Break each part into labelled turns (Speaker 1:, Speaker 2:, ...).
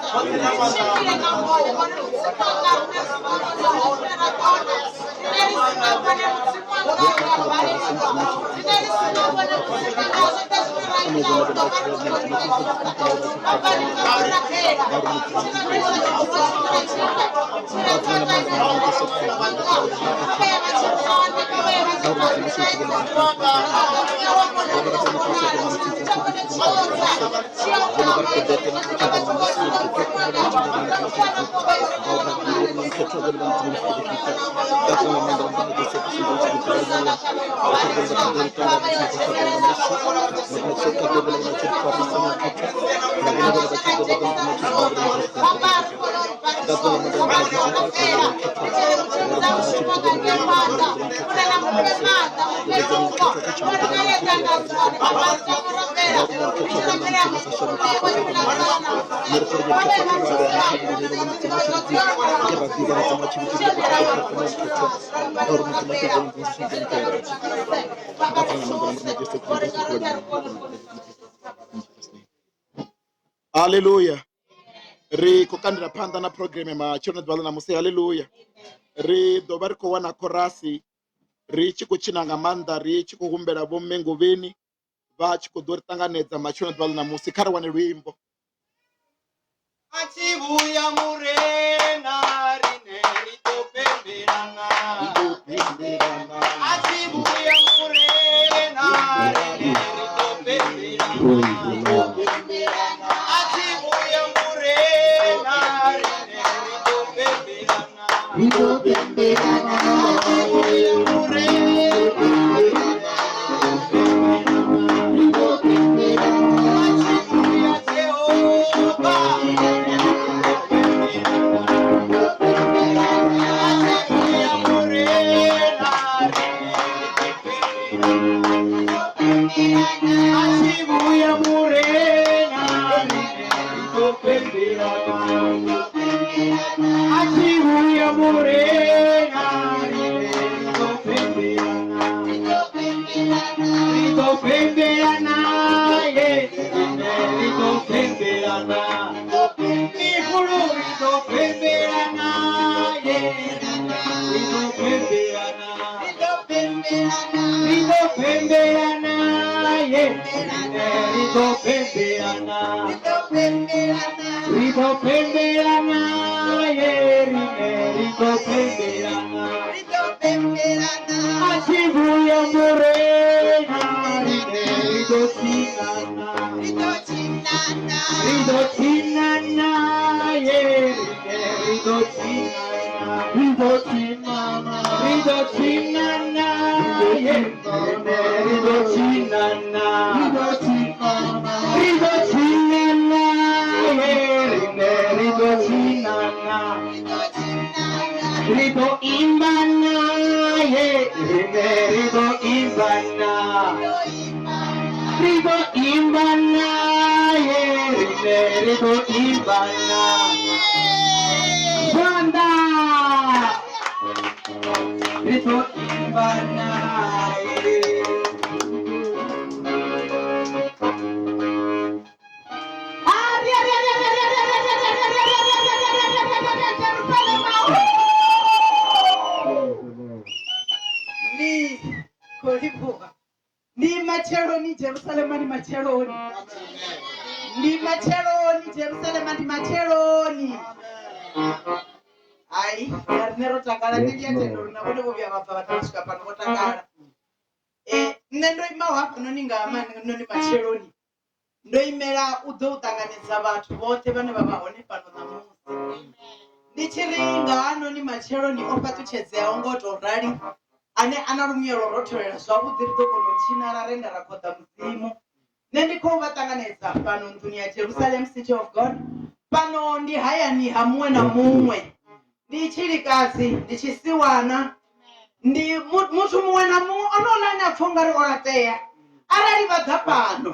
Speaker 1: Ri tshimbile nga ngoho, ngori Mudzimu anga riṋe ri si nga kona hune ra kona. Riṋe ri si nga vhone Mudzimu anga ri a balelwa. Riṋe ri si nga vhone Mudzimu anga zwoṱhe zwine ra ita ri ḓo vha ri khou tou ita. Baba ri khou rabela. Ri tshi rabela tshifhinga tshiṅwe na tshiṅwe.
Speaker 2: Haleluya. Ri khou kandela phanḓa na phurogireme matsheloni ḓuvha ḽa ṋamusi. Haleluya. Ri ḓo vha ri khou wana khorasi ri tshi khou tshina nga maanḓa, ri tshi khou humbela vho mme Ngovheni vha tshi khou ḓo ri ṱanganedza matsheloni ḓuvha ḽa ṋamusi. Kha ri wane luimbo.
Speaker 3: A tshi vhuya Murena rine ri ḓo pembelana. A tshi vhuya Murena rine ri ḓo pembelana. A tshi vhuya Murena rine ri ḓo pembelana. A tshi vhuya Murena A tshi vhuya Jehova A tshi vhuya Murena rine ri ḓo pembelana. A tshi vhuya Murena rine ri ḓo pembelana. A tshi vhuya Murena rine ri ḓo pembelana. Ri ḓo pembelana ye rine ri ḓo pembelana. Mihulu ri ḓo pembelana ye ri ḓo pembelana. Ri ḓo pembelana ye rine ri ḓo pembelana. Ri ḓo pembelana ye rine ri ḓo pembelana. A tshi vhuya Murena rine ri ḓo tshinana. Ri ḓo tshinana ye rine ri ḓo tshinana. Ri ḓo tshinana. Ri ḓo tshinana ye rine ri ḓo tshinana. Ri ḓo tshinana. Ri ḓo tshinana ye rine ri ḓo tshinana. Ri ḓo imba naye rine ri ḓo imba na. Ri ḓo imba naye rine ri ḓo imba na. Zwanḓa ri ḓo imba naye.
Speaker 1: Ndi khou livhuwa. Ndi matsheloni Jerusalema, ndi matsheloni, ndi matsheloni Jerusalema, ndi matsheloni. Hai, na riṋe ro takala. Nṋe ndi a tenda uri na vhone vho vhuya vha bva vha ḓa vha swika fhano vho takala. Nṋe ndo imaho hafhanoni nga noni matsheloni ndo imela u ḓo u ṱanganedza vhathu vhoṱhe vhane vha vha hone fhano ṋamusi. Ndi tshi ri nga hanoni matsheloni o fhaṱutshedzeaho nga u tou rali, ane a na lumuya lwo rotholela zwavhuḓi, ri ḓo kona u tshina ra renda ra khoḓa Mudzimu. Nṋe ndi khou vha ṱanganedza fhano nḓuni ya Jerusalem City of God. Fhano ndi hayani ha muṅwe na muṅwe. Ndi tshilikadzi, ndi tshisiwana, ndi muthu muṅwe na muṅwe onouḽa ane a pfha ungari o laṱea. Arali vha ḓa fhano,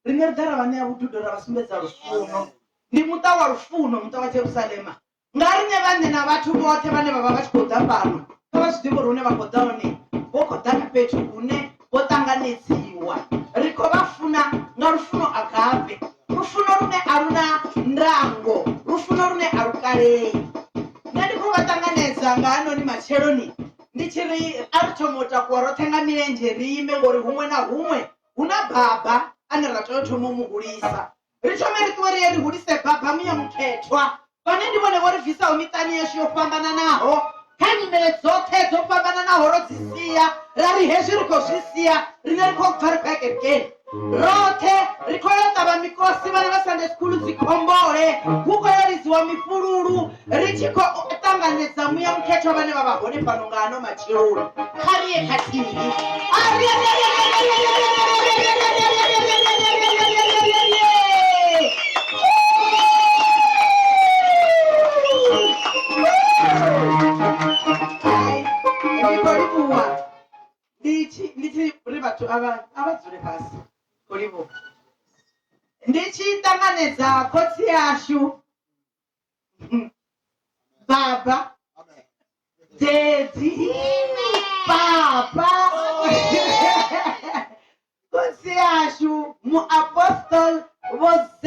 Speaker 1: riṋe ri ḓa ra vha ṋea vhududo ra vha sumbedza lufuno. Ndi muṱa wa lufuno, muṱa wa Jerusalema. Nga riṋe vhaṋe na vhathu vhoṱhe vhane vha vha vha tshi khou ḓa fhano, kha vha zwi ḓivhe uri hune vha khou ḓa hone vho khou ḓa kha fhethu hune vho ṱanganedziwa. Ri khou vha funa nga lufuno agape, lufuno lune a lu na ndango, lufuno. takalei. Nṋe ndi khou vha ṱanganedza nga hanoni matsheloni ndi tshi ri a ri thoma u takuwa roṱhe nga milenzhe ri ime ngori huṅwe na huṅwe hu na baba ane ra tea u thoma u mu hulisa. Ri thome ri ṱuwe ri ye ri hulise baba muya mukhethwa vhane ndi vhone vho ri bvisaho miṱani yashu yo fhambananaho kha nyimele dzoṱhe dzo fhambananaho ro dzi sia ra ri hezwi ri khou zwi sia riṋe ri khou bva ri khou ya kerekeni roṱhe ri khou yo ṱavha mikosi vhana vha sunday school dzikhombole hu khou yo lidziwa mifhululu ri tshi khou ṱanganedza muya mukhethwa vhane vha vha hone fhano nga ano matsheloni kha ri ye khathihi A ri ye, ri ye, ri ye, ri ye, ri ye, ri ye, ri ye, ri ye, ri ye, ri ye, ri ye, ri ye, ri ye, ri ye, ri ye. Hai, ndi khou livhuwa ndi tshi ndi tshi ri vhathu a vha a vha dzule fhasi khou livhuwa ndi tshi ṱanganedza khotsi ashu baba daddy papa khotsi ashu muapostol vho z t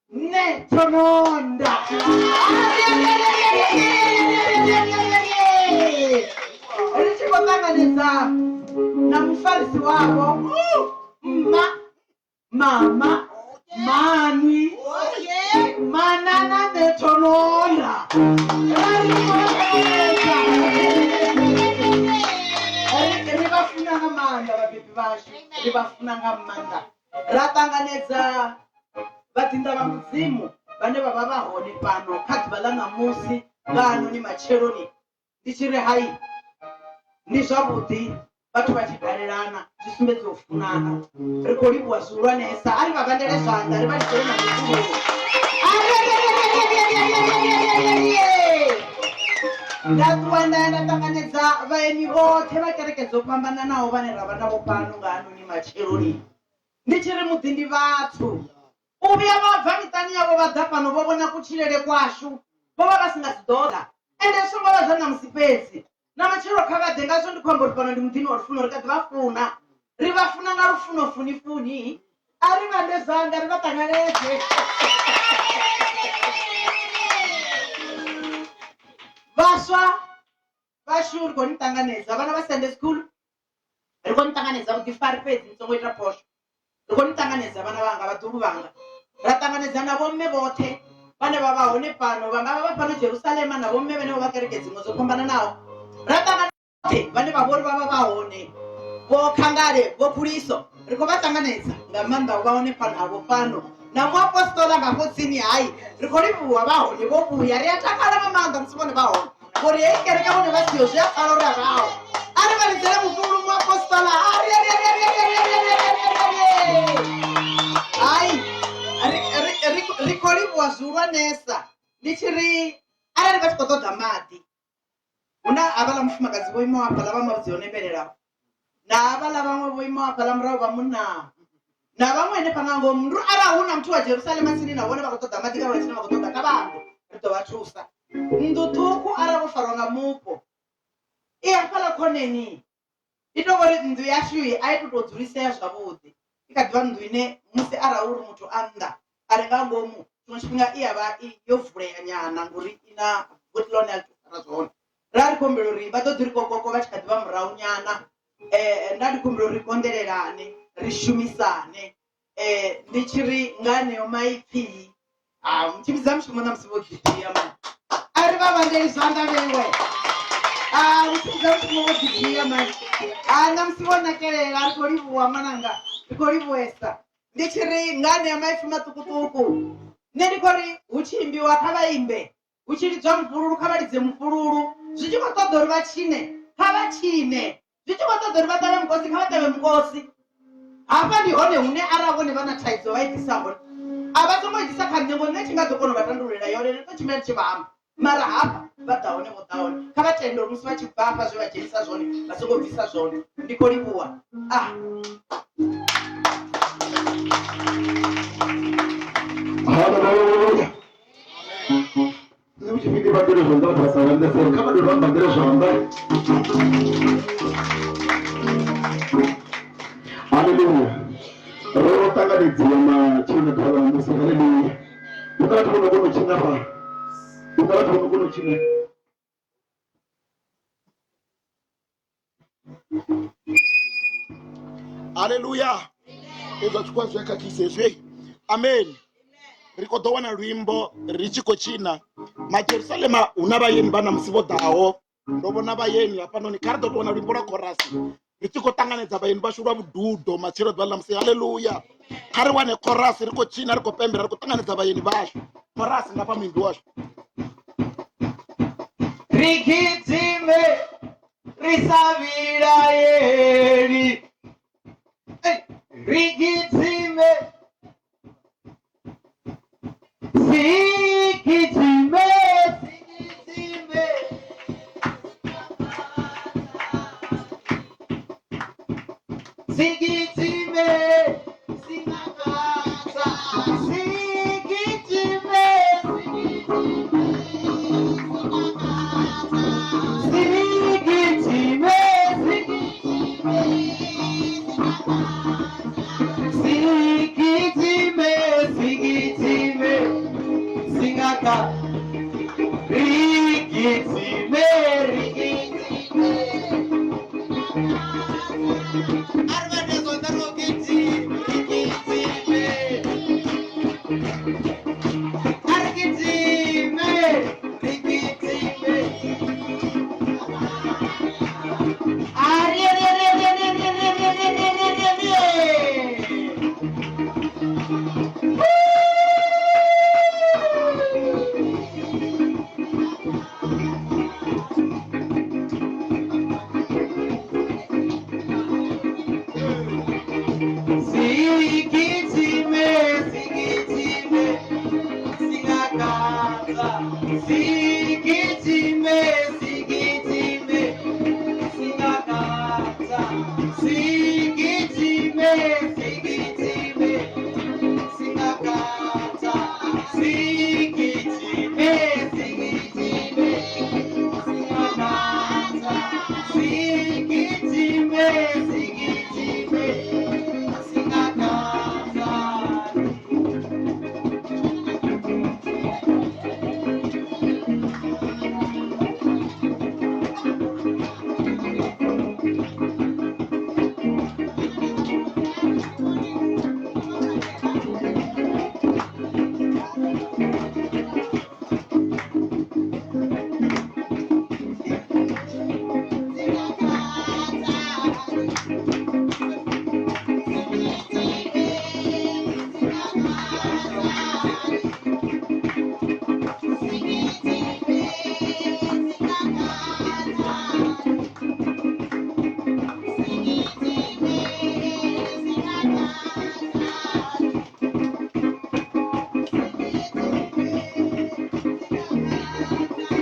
Speaker 1: nṋe thononda ri tshi khou ṱanganedza na mufarisi wavho mma mama manwi manana nṋe thononda ri vha funa nga maanḓa vhabebi vhashu ri vha funa nga maanḓa Ra ṱanganedza vhaḓinḓa vha Mudzimu vhane vha vha vha hone fhano kha ḓuvha ḽa ṋamusi nga hanoni matsheloni. Ndi tshi ri hai, ndi zwavhuḓi vhathu vha tshi dalelana, zwi sumbedza u funana. Ri khou livhuwa zwihulwanesa. A ri vha vhandele zwanḓa, ri vha lidzele na mifhululu. Nda ṱuwa nda ya nda ṱanganedza vhaeni vhoṱhe vha kereke dzo fhambananaho vhane ra vha navho fhano nga hanoni matsheloni. Ndi tshi ri muḓi ndi vhathu. U vhuya vha bva miṱani yavho vha ḓa fhano vho vhona kutshilele kwashu, vho vha vha si nga si ḓo ḓa. Ende zwi songo vha zwa ṋamusi fhedzi, na matshelo kha vha ḓe. Ngazwo ndi khou amba uri fhano ndi muḓini wa lufuno, ri kha ḓi vha funa. Ri vha funa nga lufuno funi-funi. A ri vhande zwanḓa ri vha ṱanganedze. Vhaswa vhashu ri khou ni ṱanganedza, vhana vha Sunday school ri khou ni ṱanganedza vhuḓifari fhedzi ni songo ita phosho ri khou ni ṱanganedza vhana vhanga vhaḓulu vhanga ra ṱanganedza na vhomme vhoṱhe vhane vha vha hone fhano vha nga vha vha fhano jerusalema na vhomme vhane vha vha kereke dziṅwe dzo fhambananaho ra ṱanganedza vhane vha vhori vha vha vha hone vho khangale vho khuliso ri khou vha ṱanganedza nga maanḓa u vha hone fhano havho fhano na muapostola nga fho tsini hai ri khou livhuwa vha hone vho vhuya ri a takala nga maanḓa musi vhone vha hone ngori heyi kereke vhone vha siho zwi a pfala uri a vhaho a ri vha lidzele mufulu muapostola hai ri khou livhuwa zwihulwanesa ndi tshi ri arali vha tshi khou ṱoḓa maḓi hu na havhaḽa mufumakadzi vho imaho hafhaḽa vha mavhudzi o nembelelaho na havhaḽa vhaṅwe vho imaho hafhaḽa murahu vha munna na vhaṅwe henefha nga ngomu ndi uri arali hu na muthu wa jerusalema tsini na vhone vha khou ṱoḓa maḓi kana vha tshine vha khou ṱoḓa kha vha ambe ri ḓo vha thusa nnḓu ṱhukhu arali vho farwa nga mupo i hafhaḽa khoneni i tou vhori nnḓu yashu a i tu tou dzulisea zwavhuḓi i kha ḓivha nnḓu ine musi arali uri muthu a nnḓa a re nga ngomu tshiṅwe tshifhinga i ya vha yo vulea nyana ngori i na vothi ḽa hone a ḽi tou fara zwone ra ri khou humbela uri vha ḓo ḓi ri kokoko vha tshi kha ḓivha murahu nyana um nda ndi khou humbela uri ri konḓelelane ri shumisane um ndi tshi ri nga haneyo maipfi ha mutshimbidza mushumo na musi vho ḓidzhia mani a ri vha vhandeli zwanḓa vhewe a mutshimbidza mushumo vho ḓidzhia mani a na musi vho nakelela ri khou livhuwa ṅwananga ri khou livhuwesa ndi tshi ri nga anea maipfi maṱukuṱuku nṋe ndi khou ri hu tshi imbiwa kha vha imbe hu tshi lidzwa mufhululu kha vha lidze mufhululu zwi tshi khou ṱoḓa uri vha tshine kha vha tshine zwi tshi khou ṱoḓa uri vha ṱavhe mukosi kha vha ṱavhe mukosi hafha ndi hone hune arali vhone vha na thaidzo vha i ḓisa hone a vha songo i ḓisa kha nṋe ngori nṋe thi nga ḓo kona u vha tandululela yone ndi ḓo tshimbila ndi tshi vha amba mara hafha vha ḓa hone vho ḓa hone kha vha tende uri musi vha tshi bva hafha zwe vha dzhenisa zwone vha songo bvisa zwone ndi khou livhuwa ah
Speaker 4: Hallelujah. Nṋe hu tshi pfi ndi vhambele zwanḓa vhathu vha sa vhambese kha vha dovhe vha mbambele zwanḓa. Haleluya. Ro ṱanganedziwa matsheloni a ḓuvha ḽa ṋamusi. Haleluya. Na vhathu vho no kona u tshina fha? Hu na vhathu vho no kona u tshina?
Speaker 2: Haleluya. Hezwi tshikhuwa zwi a khakhisa hezwi. Amen. Ri khou ḓo wana luimbo ri tshi khou tshina. Majerusalema hu na vhayeni vha ṋamusi vho ḓaho. Ndo vhona vhayeni hafhanoni. Kha ri ḓo tou wana luimbo lwa khorasi ri tshi khou ṱanganedza vhayeni vhashu lwa vhududo matshelo ḓuvha ḽa musi. Haleluya. Kha ri wane khorasi ri khou tshina, ri khou pembela, ri khou ṱanganedza vhayeni vhashu. Khorasi nga fha muimbi washu.
Speaker 3: Ri gidime ri sa vhilaeli, ri gidime si gidime si gidime si gidime singakatha si gidime si gidime si gidime si gidime singaka ri gidime ri gidime a ri vha zwanḓa ro gidime ri gidime a ri gidime ri gidime a ri ri ri ri ri ri ri ri ri ri ri ri ri. Sigidime, sigidime, singakatha. Sigidime, sigidime, singakatha. Sigidime, sigidime, singakatha. Sigidime, sigidime, singakatha. Sigidime, sigidime, singakatha.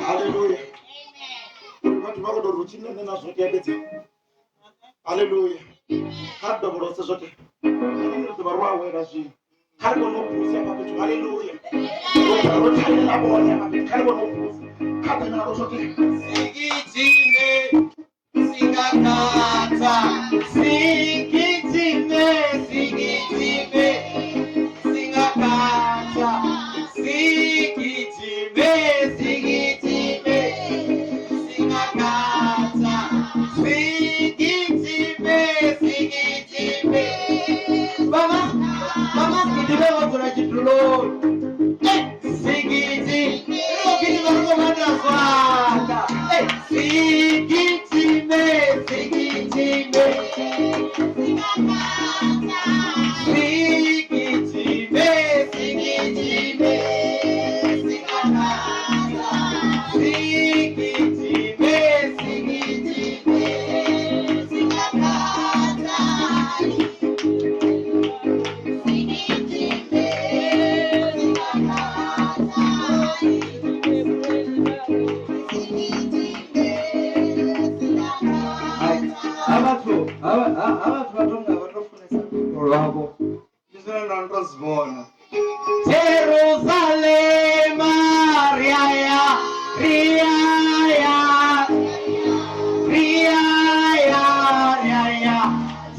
Speaker 2: Haleluya. Uri vhathu vha khou tou ri u tshina nṋe na zwo tea fhedzi. Haleluya. Kha ri dovholose zwoṱhe. Ri ḓo vha ro awela zwino. Kha ri kone u phusa hafha fhethu. Haleluya. Ro thalela vhone hafha fhethu. Kha ri kone u phusa. Kha ḓe nalo zwoṱhe.
Speaker 3: Sigidime, singakatha. Sigidime, sigidime, singakatha. Sigidime, sigidime, singakatha. Sigidime, sigidime. Mama, mama sigidime vho dzula tshiduloni. Sigidi, ri khou gidima ri khou vhanda zwanḓa. Sigidime, sigidime, sigidime, sigidime, singakatha. Sigidime, sigidime, singakatha. Hai, ha vhathu vha tonga vha to funesa luimbo lwavho, ndi zwine nda ndo zwi vhona. Jerusalema ri a ya, ri a ya, ri a ya, ri a ya,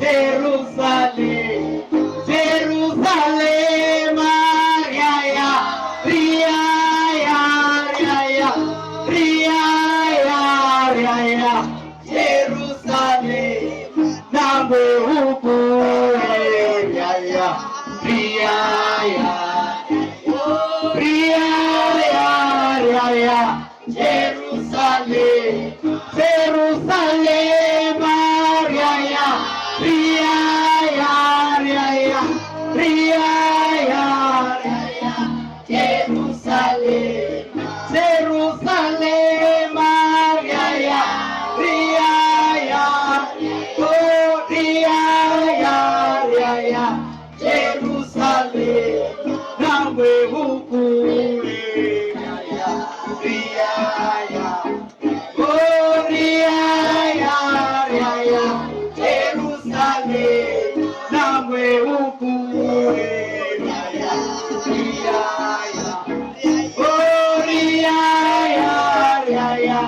Speaker 3: Jerusalem, Jerusalema ri a ya, ri Ria ya Ria ria ria ya Jerusalem Jerusalem ria ya Ria ya ria ya Ria ya ria ya Jerusalem Jerusalem ria ya Ria ya Oh ria ya ria ya Jerusalem nangwe hukule ria ya ria ya Oh ria ya ria ya Jerusalem nangwe hukule ria ya ria ya Oh ria ya ria ya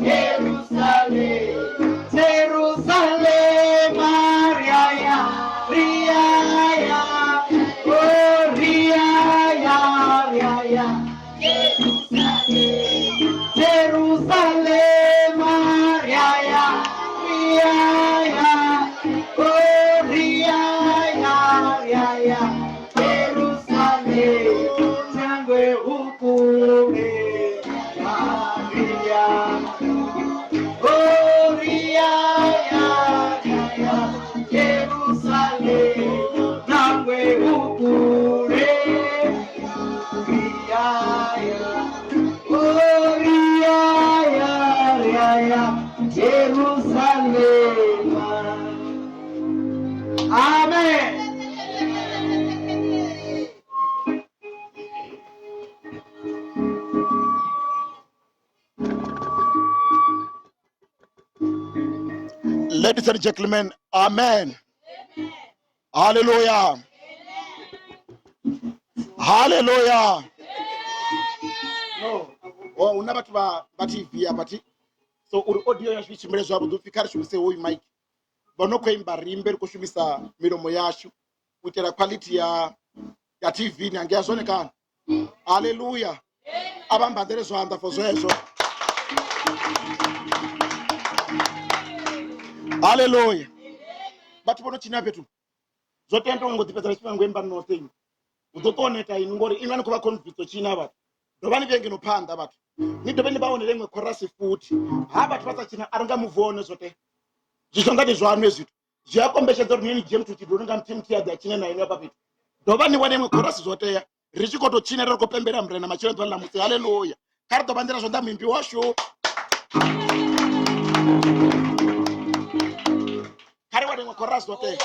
Speaker 3: Jerusalem Jerusalem ria ya ria ya Oh ria ya ria ya Jerusalem ria ya ria ya Oh ria ya ria ya Jerusalem nangwe hukule ria Oh ria ya ria ya Jerusalem nangwe hukule ria ya Oh ria ya ria ya Jerusalem. Amen.
Speaker 2: Ladies and gentlemen, amen. Hallelujah. Hallelujah. No, oh, huna vhathu vha TV afha thi. So uri audio yashu i tshimbile zwavhuḓi upfi kha ri shumise hoyu mic. Vho no khou imba ri imbe ri khou shumisa milomo yashu u itela quality ya TV ni hangea zwone kana. Hallelujah. A vha mbandele zwanḓa for zwezwo. Hallelujah. Vhathu vho no tshina fhethu zwo tea ngo ḓi fhedza tshifhinga ngo imba noṱhe inwi. U ḓo ṱo neta inwi ngori inwi a ni khou vha convince u tshina vhathu. Dovhani vhuye ngeno phanḓa vhathu. Ni dovhe ni vha wanele iṅwe chorus futhi. Ha vhathu vha sa tshina a ri nga move on zwo tea. Zwi zwanḓani zwaṋu hezwi zwithu. Zwi a kombetshedza uri ni dzhie muthu tshiduloni nga muthihi muthihi a ḓe a tshine na inwi hafha fhethu. Dovha ni wane iṅwe chorus zwo tea. Ri tshi khou tou tshina ri khou pembela Murena matshelo ḓuvha ḽa musi. Hallelujah. Kha ri ḓo vha nḓila zwanḓa muimbi washu. Kha ri wane iṅwe chorus zwo tea.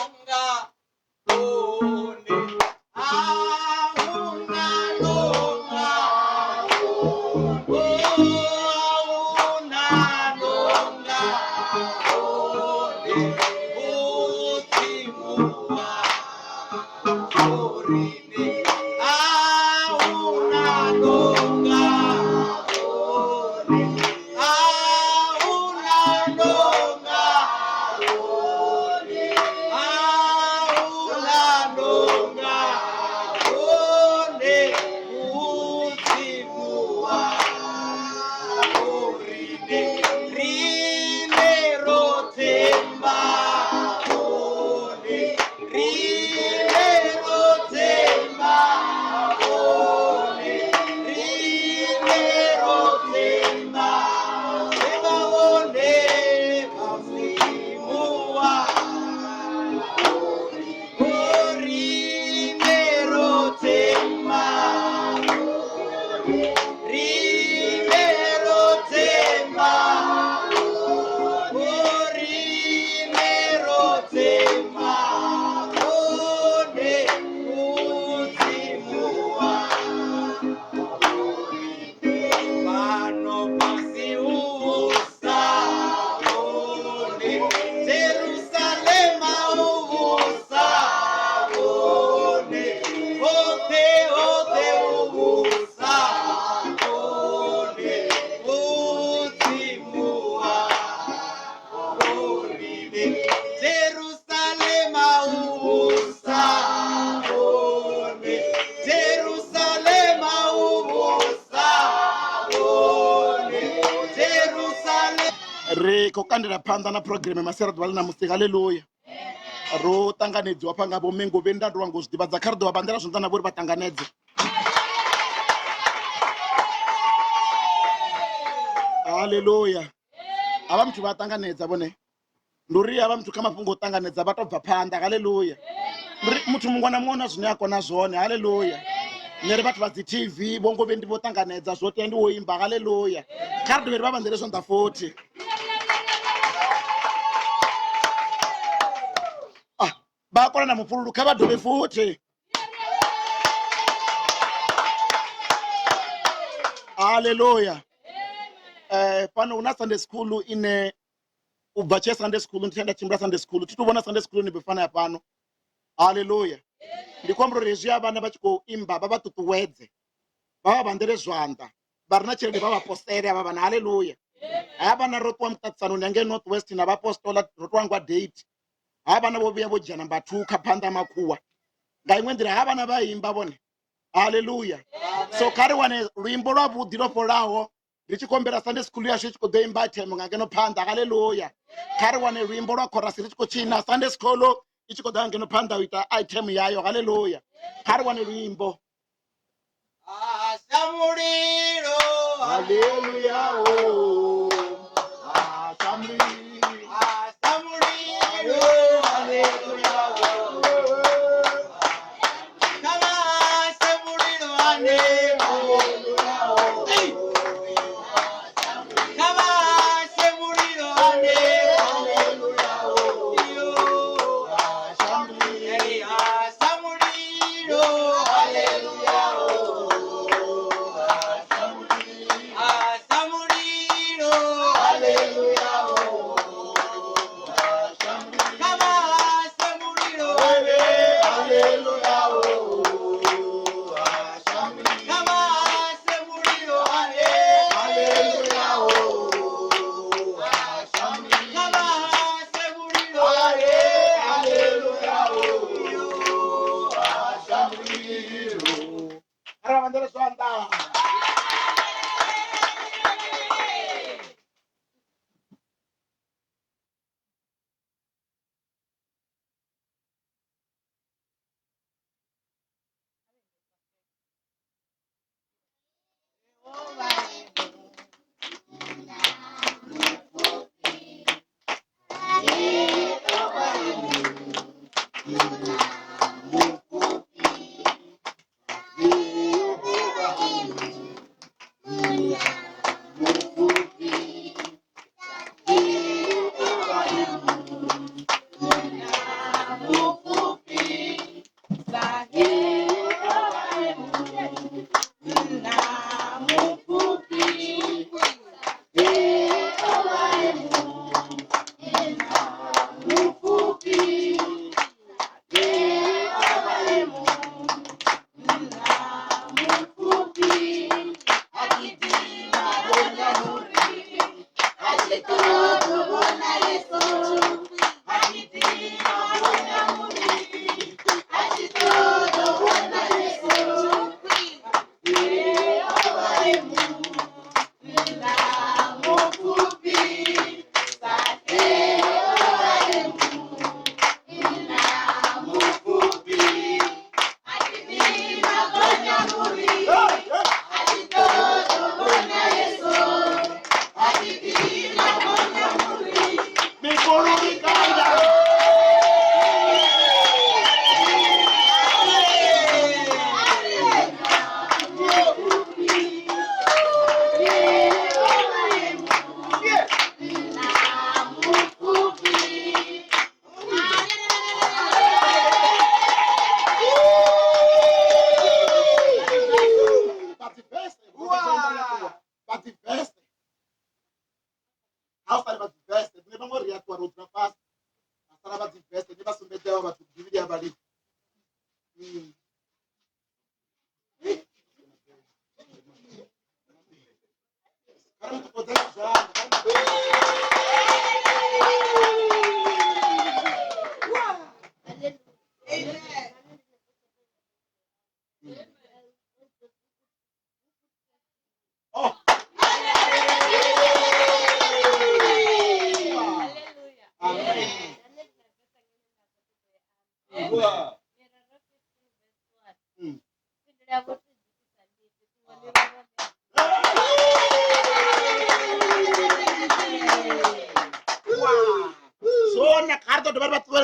Speaker 2: Ri khou kandela phanḓa na programme masera ḓuvha ḽi ṋamusi. Haleluya. Ro ṱanganedziwa hafha nga vho Mengovheni, nda ndo langa u zwi ḓivhadza. Kha ri ḓo vha bandela zwanḓa na vho uri vha ṱanganedze. Haleluya. Havha muthu vha ṱanganedza vhone. Ndi uri havha muthu kha mafhungo o ṱanganedza vha to bva phanḓa. Haleluya. Ndi uri muthu muṅwe na muṅwe na zwine a kona zwone. Haleluya. Nṋe ri vhathu vha dzi TV vho Ngovheni ndi vho ṱanganedza zwo tea ndi wo imba. Haleluya. Kha ri dovhe ri vha vhanḓele zwanḓa futhi. Ah, vha kona na mufhululu kha vha dovhe futhi. Haleluya. Fhano hu na Sunday school ine u bva tshe Sunday school ndi nda tshimbila Sunday school thi tu vhona Sunday school ni fana ya fhano. Haleluya. Ndi khou amba uri hezwi vhana vha tshi khou imba vha vha ṱuṱuwedze, vha vha vhanḓele zwanḓa, vha re na tshelede vha vha posele havha vhana. Haleluya. Havha vhana ro ṱuwa muṱaṱisanoni hangei North West na vhaapostola ro ṱuwa ngwa date. Havha vhana vho vhuya vho dzhia namba 2 kha phanḓa ha makhuwa. Nga iṅwe nḓila havha vhana vha imba vhone. Haleluya. So kha ri wane luimbo lwa vhuḓi lwo fholaho ri tshi khou Sunday school yashu i tshi khou ḓo imba themo nga ngeno phanḓa. Haleluya. Kha ri wane luimbo lwa chorus ri tshi khou tshina Sunday school i tshi khou ḓa ngeno phanḓa u ita item yayo. Haleluya. Kha ri wane luimbo.
Speaker 1: Hasha mulilo.
Speaker 2: Haleluya. Oh. Hasha mulilo.
Speaker 1: Hasha mulilo. Haleluya. Kha vha hase mulilo hanefho. Kha vha hase mulilo hanefho. Yo. Hey, hasa mulilo. Haleluya. Hasa mulilo. Haleluya. Kha vha hase mulilo.
Speaker 2: Haleluya.
Speaker 1: Kha vha hase mulilo.
Speaker 2: Haleluya.
Speaker 1: Kha vha hase mulilo.
Speaker 2: Haleluya. Kha ri vha vhanḓele zwanḓa.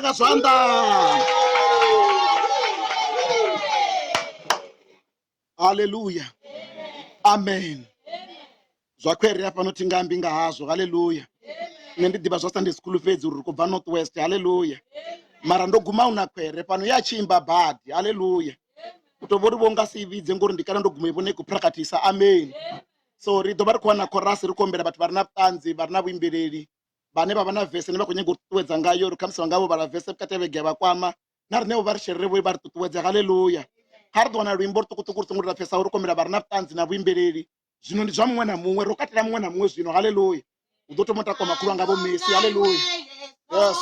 Speaker 2: nga zwanḓa. Haleluya, amen. Zwa khwere hafhano thi nga ambi nga hazwo. Haleluya. Nṋe ndi ḓivha zwa Sunday school fhedzi uri ri khou bva North West. Haleluya. Mara ndo guma una khwere fhano ya tshi imba badi. Haleluya. U tou vhori vho nga si i vhidze ngori ndi kale ndo guma i vhona i khou practice. Amen. So ri ḓo vha ri khou wana khorasi, ri khou humbela vhathu vha re na vhuṱanzi, vha re na vhuimbeleli, vhane vha vha na vese ine vha khou nyaga u ṱuṱuwedza ngayo, uri khamusi vha nga vho vhala vese vhukati ha vhege ya vha kwama, na riṋe vho vha ri sherere vho vha ri ṱuṱuwedze. Haleluya. Kha ri ḓo wana luimbo luṱukuṱuku lu songo ri pfesaho, ri khou humbela vha re na vhuṱanzi na vhuimbeleli. Zwino ndi zwa muṅwe na muṅwe, ro katela muṅwe na muṅwe zwino. Haleluya. Hu ḓo thoma u takuwa makhulu anga vho Messi. Haleluya. Yes.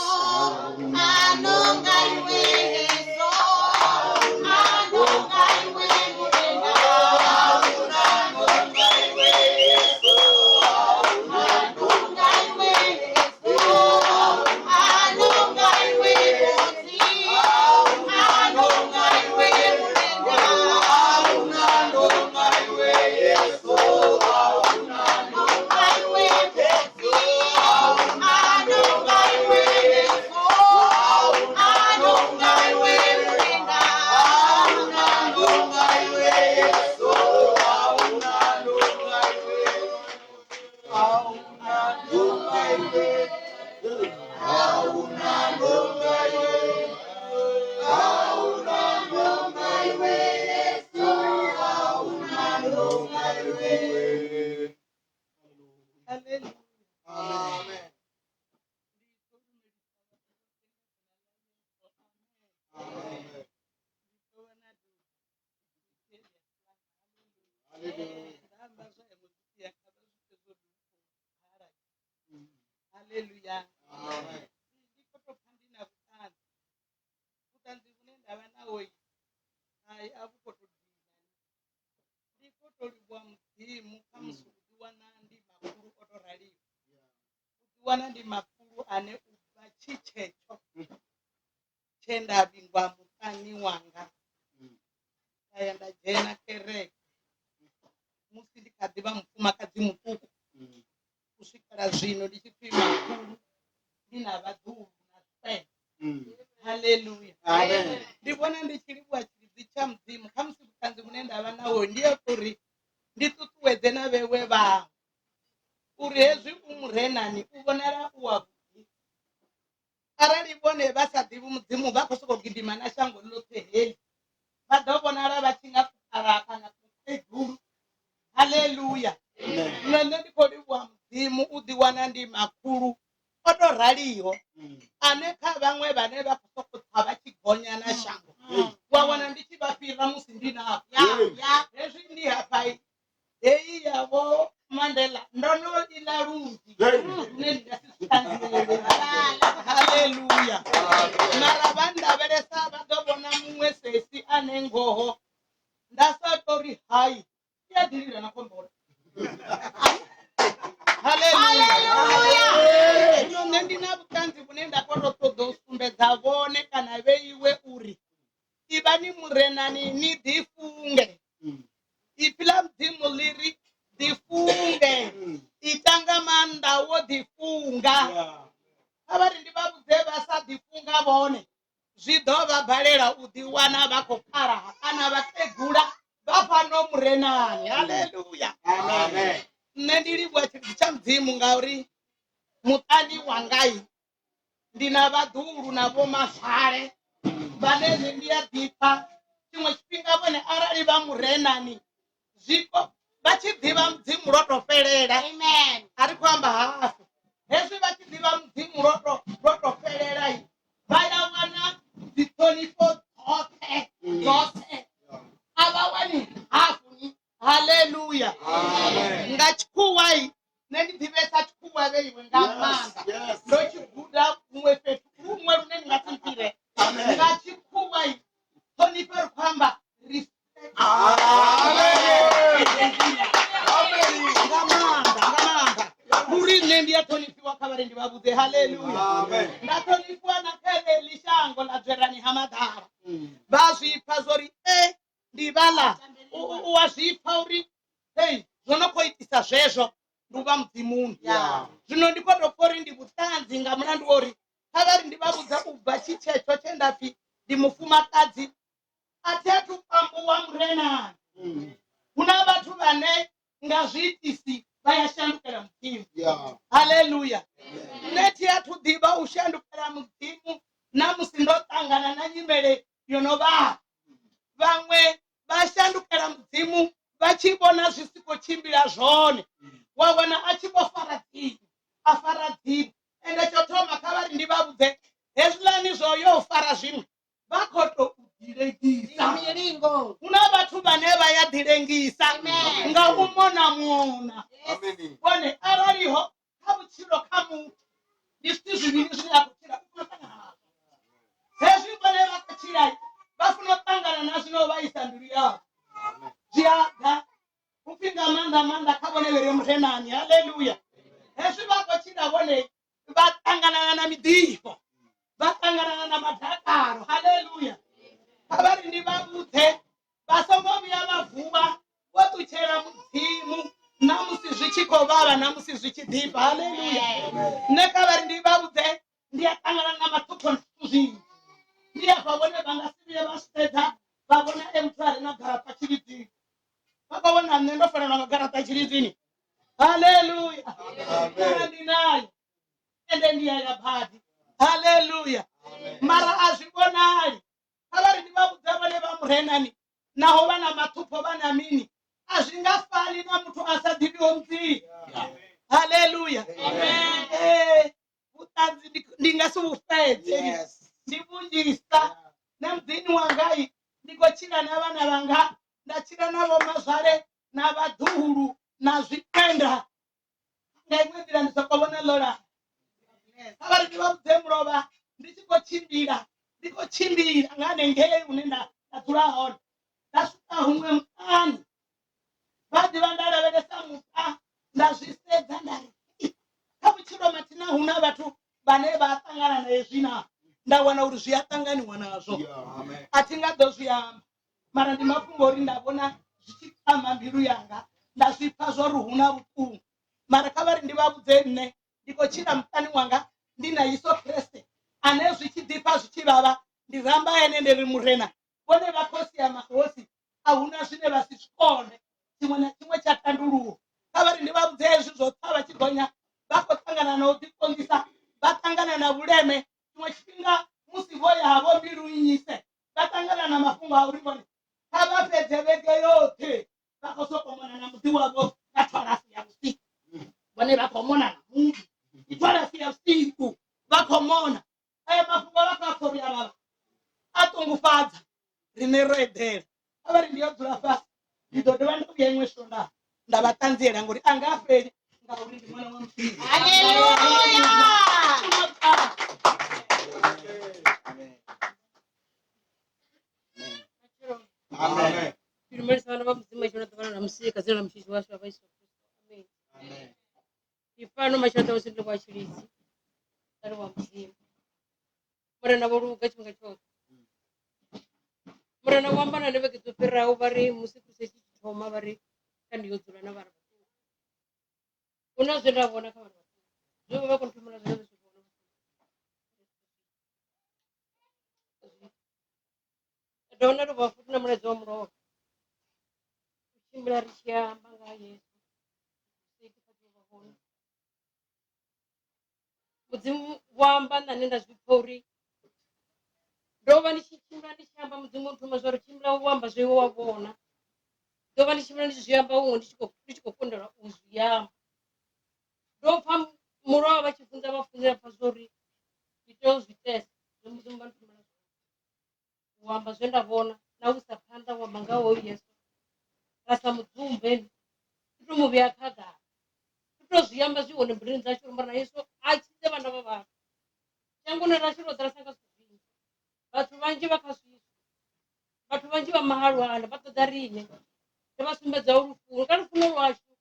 Speaker 1: Haleluya. Ndi khou tou pfa ndi na vhuṱanzi, vhuṱanzi vhune nda vha naho hai a vhu khou tou dina. Ndi khou tou livhuwa Mudzimu kha musi u ḓiwana ndi makhulu o tou raliho, u ḓiwana ndi makhulu ane u bva tshi tshetsho tshe nda vhingwa muṱani wanga nda ya nda dzhena kereke musi ndi kha ḓi vha mufumakadzi muṱuku u swikela zwino ndi tshi pfi makhulu ndi na vhaḓuhulu na zwikwembe. Haleluya. Ndi vhona ndi tshi livhuwa tshilidzi tsha Mudzimu khamusi vhuṱanzi vhune nda vha naho ndi ya uri ndi ṱuṱuwedze na vhewe vhaṅwe uri hezwi u murenani u vhonala u wavhuḓi. Arali vhone vha sa ḓivhi Mudzimu vha khou sokou gidima na shango ḽoṱhe heḽi, vha ḓo vhonala vha tshi nga kukalaha kana kukegulu. Haleluya! Zwino nṋe ndi khou livhuwa Mudzimu u ḓiwana ndi makhulu o tou raliho ane kha vhaṅwe vhane vha khou sokou tsa vha tshi gonya na shango wa wana ndi tshi vha fhira musi ndi navho. Hezwi ndi hafha heyi ya vho Mandela ndo no iḽa lunzhi lune ndi nga si zwi ṱanziele. Haleluya! Mara vha ndavhelesa vha ḓo vhona muṅwe sesi ane ngoho nda sa tori hai i a ḓi lila na khombola. Haleluya! Zwino nṋe ndi na vhuṱanzi vhune nda khou tou ṱoḓa u sumbedza vhone kana vheiwe uri ivhani murenani ni ḓifunge. Ipfi ḽa Mudzimu ḽi ri ḓifunge, ita nga maanḓa wo ḓifunga. Kha vha ri ndi vha vhudze vha sa ḓifunga vhone zwi ḓo vha balela u ḓiwana vha khou kalaha kana vhakegula vha fhano murenani. Haleluya! Nṋe ndi livhuwa tshilidzi tsha Mudzimu ngauri muṱani wangai ndi na vhaḓuhulu na vhomazwale vhane nṋe ndi a ḓipfa tshiṅwe tshifhinga vhone arali vha murenani zwiko vha tshi ḓivha mudzimu lwo to fhelela
Speaker 5: Amen.
Speaker 1: a ri khou amba hafu hezwi vha tshi ḓivha mudzimu lwo to lwo to fhelela vha ya wana dziṱhonifho dzoṱhe dzoṱhe a vha wani hafu ni haleluya nga tshikhuwai nṋe ndi ḓivhesa tshikhuwa vheiwe nga maanḓa ndo tshi guda huṅwe fhethu huṅwe lune ndi nga si mfhire nga tshikhuwa ṱhonifho ri khou amba respect nga maanḓa nga maanḓa uri nṋe ndi a ṱhonifhiwa kha vhare ndi vha vhudze haleluya nda ṱhonifhiwa na kha ḽeḽi shango ḽa dzwerani ha maḓala vha zwi pfa zwori e ndi vhala u a zwi pfa uri hei zwo no khou itisa zwezwo ndi u vha mudzimuni zwino ndi khou tou pfa uri ndi vhuṱanzi nga mulandu wa uri Kha vha ri ndi vha vhudza u bva tshi tshetsho tshe nda pfi ndi mufumakadzi a thi athu pambuwa murenani. Hu na vhathu vhane nga zwiitisi vha ya shandukela Mudzimu. Haleluya. Nṋe thi athu ḓivha u shandukela Mudzimu na musi ndo ṱangana na nyimele yo no vhavha. Vhaṅwe vha shandukela Mudzimu vha tshi vhona zwi si khou tshimbila zwone, wa wana a tshi vho fara dziṅwe, a fara dziṅwe. Ende tsho thoma kha vha ri ndi vha vhudze hezwiḽani zwo yo fara zwiṅwe vha khou tou ḓilengisa.
Speaker 5: Milingo.
Speaker 1: Hu na vhathu vhane vha ya ḓilengisa nga u mona mona. Vhone arali ho kha vhutshilo kha muthu ndi zwithu zwivhili zwine a khou tshila u funa u ṱangana nazwo. Hezwi vhone vha khou tshila vha funa u ṱangana na zwino vhaisa mbilu yavho. Zwi a ḓa upfi nga maanḓa maanḓa kha vhone vhere murenani. Haleluya. Hezwi vha khou tshila vhone vha ṱanganana na miḓifho, vha ṱanganana na madakalo. Haleluya. Kha vha ri ndi vha vhudze vha songo vhuya vha vuwa vho ṱutshela Mudzimu na musi zwi tshi khou vhavha na musi zwi tshi ḓifha. Haleluya. Nṋe kha vha ri ndi vha vhudze ndi a ṱangana na maṱhupho na zwithu zwinzhi. Ndi afha vhone vha nga si vhuye vha sedza vha vhona e muthu a re na garaṱa tshilidzini. Vha khou vhona nṋe ndo fanelwa nga garaṱa tshilidzini. Haleluya. Mara ndi nayo ende ndi ya ya badi. Haleluya. Mara a zwi vhonali. Kha vha ri ndi vha vhudze vhone vha murenani naho vha na maṱhupho vha na mini a zwi nga fani na muthu a sa ḓivhiho Mudzimu. Haleluya. Vhuṱanzi ndi nga si vhu fhedze. Ndi vhunzhisa na muḓini wangai ndi khou tshila na vhana vhanga nda tshila na vhomazwale na vhaḓuhulu na zwienda nga iṅwe nḓila ndi soko vhona ḽo lala. Kha vha ri ndi vha vhudze mulovha ndi tshi khou tshimbila ndi khou tshimbila nga hanengei hune nda dzula hone nda swika huṅwe muṱani vha ḓivha nda lavhelesa muṱa nda zwi sedza nda ri kha vhutshilo mathina hu na vhathu vhane vha ṱangana na hezwi na nda wana uri zwi a ṱanganiwa nazwo. A thi nga ḓo zwi amba mara ndi mafhungo uri nda vhona zwi tshi kwama mbilu yanga nda zwi pfa zwo ri hu na vhuṱungu. Mara kha vha ri ndi vha vhudze nṋe ndi khou tshila muṱani wanga ndi na Yesu Kristo ane zwi tshi ḓifha zwi tshi vhavha ndi ramba ene ndi ri Murena vhone vha khosi ya mahosi a hu na zwine vha si zwi kone tshiṅwe na tshiṅwe tsha tanduluwa. Kha vha ri ndi vha vhudze hezwi zwo tsa vha tshi gonya vha khou ṱangana na u ḓikonḓisa vha ṱangana na vhuleme tshiṅwe tshifhinga musi vho ya havho mbilu nnyise vha ṱangana na mafhungo a uri vhone kha vha fhedze vhege yoṱhe vha khou sokou mona na muḓi wavho nga thwalafu ya vhusiku. Vhone vha khou mona na muḓi ndi thwalafu ya vhusiku vha khou mona. Aya mafhungo vha khou a pfa uri a vhavha a ṱungufhadza riṋe ro eḓela. Kha vha ri ndi yo dzula fhasi ndi ḓo dovha nda vhuya iṅwe swondaha nda vha ṱanziela ngori a nga fheli ngauri ndi ṅwana wa Mudzimu.
Speaker 5: Haleluya.
Speaker 2: Amen.
Speaker 6: Ndi lumelisa vhana vha Mudzimu matshelo ḓuvha ḽa ṋamusi kha dzina ḽa Mutshidzi washu wa Yesu Kristo. Amen. Ndi fhano matshelo ḓuvha ndi wa tshilidzi nda wa Mudzimu. Murena vho luga tshifhinga tshoṱhe. Murena vho amba na nṋe vhege dzo fhiraho vha ri musi crusade i tshi thoma vha ri kha ndi yo dzula na vhana vhaṱuku. Hu na zwe nda vhona kha vhana vhaṱuku. Zwe vha khou nthumela zwone ndo zwi vhona. Nda dovha nda dovha futhi na mulaedza wa mulovha. U tshimbila ri tshi amba nga ha Yesu. Mudzimu vho amba na nṋe nda zwi pfha uri ndo vha ndi tshi tshimbila ndi tshi amba Mudzimu o nthuma zwa uri tshimbila u amba zwe iwe wa vhona. Ndo vha ndi tshimbila ndi tshi zwi amba huṅwe ndi tshi khou kundelwa u zwi amba. Ndo pfha mulovha vha tshi funza vha funza nda pfha zwa uri ndi tea u zwi testa zwe Mudzimu vha nthumela zwone. U amba zwe nda vhona na u isa phanḓa u amba nga hoyu Yesu ra sa mudzumbe ri to mu vhea khagala ri to zwi amba zwi hone mbiluni dzashu uri murena Yesu a tshidze vhana vha vhathu. Shangoni ḽashu ḽo ḓalesa nga zwithu zwinzhi, vhathu vhanzhi vha kha swiswi, vhathu vhanzhi vha mahalwane vha ṱoḓa riṋe ri vha sumbedzaho lufuno. Kha lufuno lwashu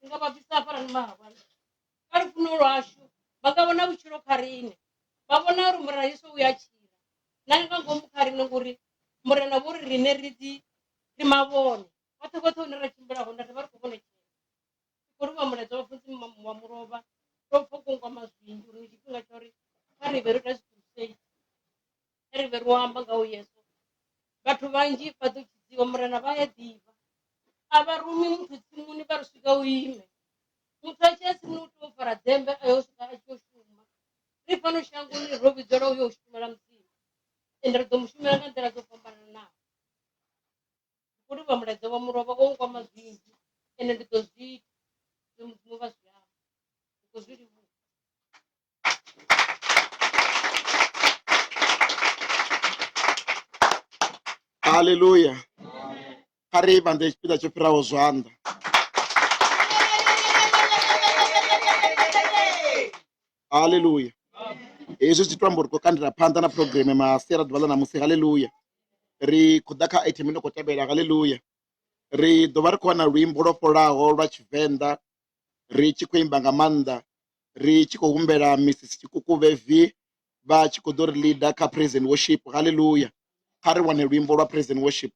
Speaker 6: ri nga vha bvisa hafhaḽani mahalwane, kha lufuno lwashu vha nga vhona vhutshilo kha riṋe, vha vhona uri murena Yesu u ya tshila na nga ngomu kha riṋe ngori murena vho ri riṋe ri ḓi ri mavhone hoṱhe hoṱhe hune ra tshimbila hone ri vha ri khou vhonetshela. Ndi khou livhuwa mulaedza wa funzi wa mulovha ndo pfha u khou nkwama zwinzhi uri ndi tshifhinga tsha uri Kha ri vhe ro ita zwithu kha ri vhe ro amba nga u Yesu. Vhathu vhanzhi vha ḓo tshidziwa murena vha ya ḓivha. A vha rumi muthu tsimuni vha ri swika u ime. Muthu a tshi ya tsimuni u tea u fara dzembe a yo swika a tshi yo shuma. Ri fhano shangoni ro vhidzelwa u yo u shumela Mudzimu ende ri ḓo mu shumela nga nḓila dzo fhambananaho. Ndi khou livhuwa mulaedza wa mulovha wo nkwama zwinzhi ende ndi ḓo zwi ita zwe Mudzimu vha zwi amba. Ndi khou zwi livhuwa.
Speaker 2: Haleluya. Kha ri vhanḓe tshipiḓa tsho fhiraho zwanḓa. Haleluya. Hezwi zwi to amba uri khou kandela phanḓa na phurogireme masiari ḓuvha ḽa ṋamusi. Haleluya. Ri khou ḓa kha item ino khou tevhela. Haleluya. Ri ḓo vha ri khou wana luimbo lwo fholaho lwa Tshivenḓa ri tshi khou imba nga maanḓa ri tshi khou humbela Mrs Tshikukuvhe V vha tshi khou ḓo ri leader kha praise and worship. Haleluya. Kha ri wane luimbo lwa praise and worship.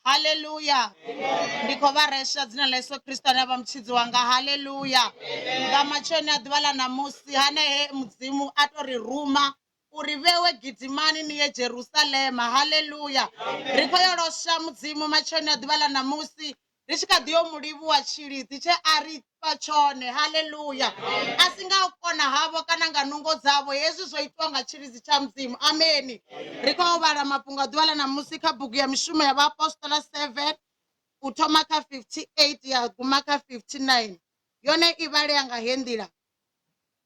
Speaker 1: Haleluya. Ndi khou vha resha dzina ḽa Yesu Kristo ane a vha mutshidzi wanga. Haleluya. Nga matshoni a ḓuvha ḽa ṋamusi hanehe Mudzimu a to ri ruma uri vhewe gidimani ni ye Jerusalema. Haleluya. Ri khou yo losha Mudzimu matshoni a ḓuvha ḽa ṋamusi ri tshi kha ḓi yo mu livhuwa tshilidzi tshe a ri fha tshone. Haleluya. A si nga u kona havho kana nga nungo dzavho, hezwi zwo itwa nga tshilidzi tsha Mudzimu. Ameni. Ri khou vhala mafhungo a ḓuvha ḽa ṋamusi kha bugu ya Mishumo ya Vhaapostola 7 u thoma kha 58 ya guma kha 59. Yone i vhalea nga he nḓila.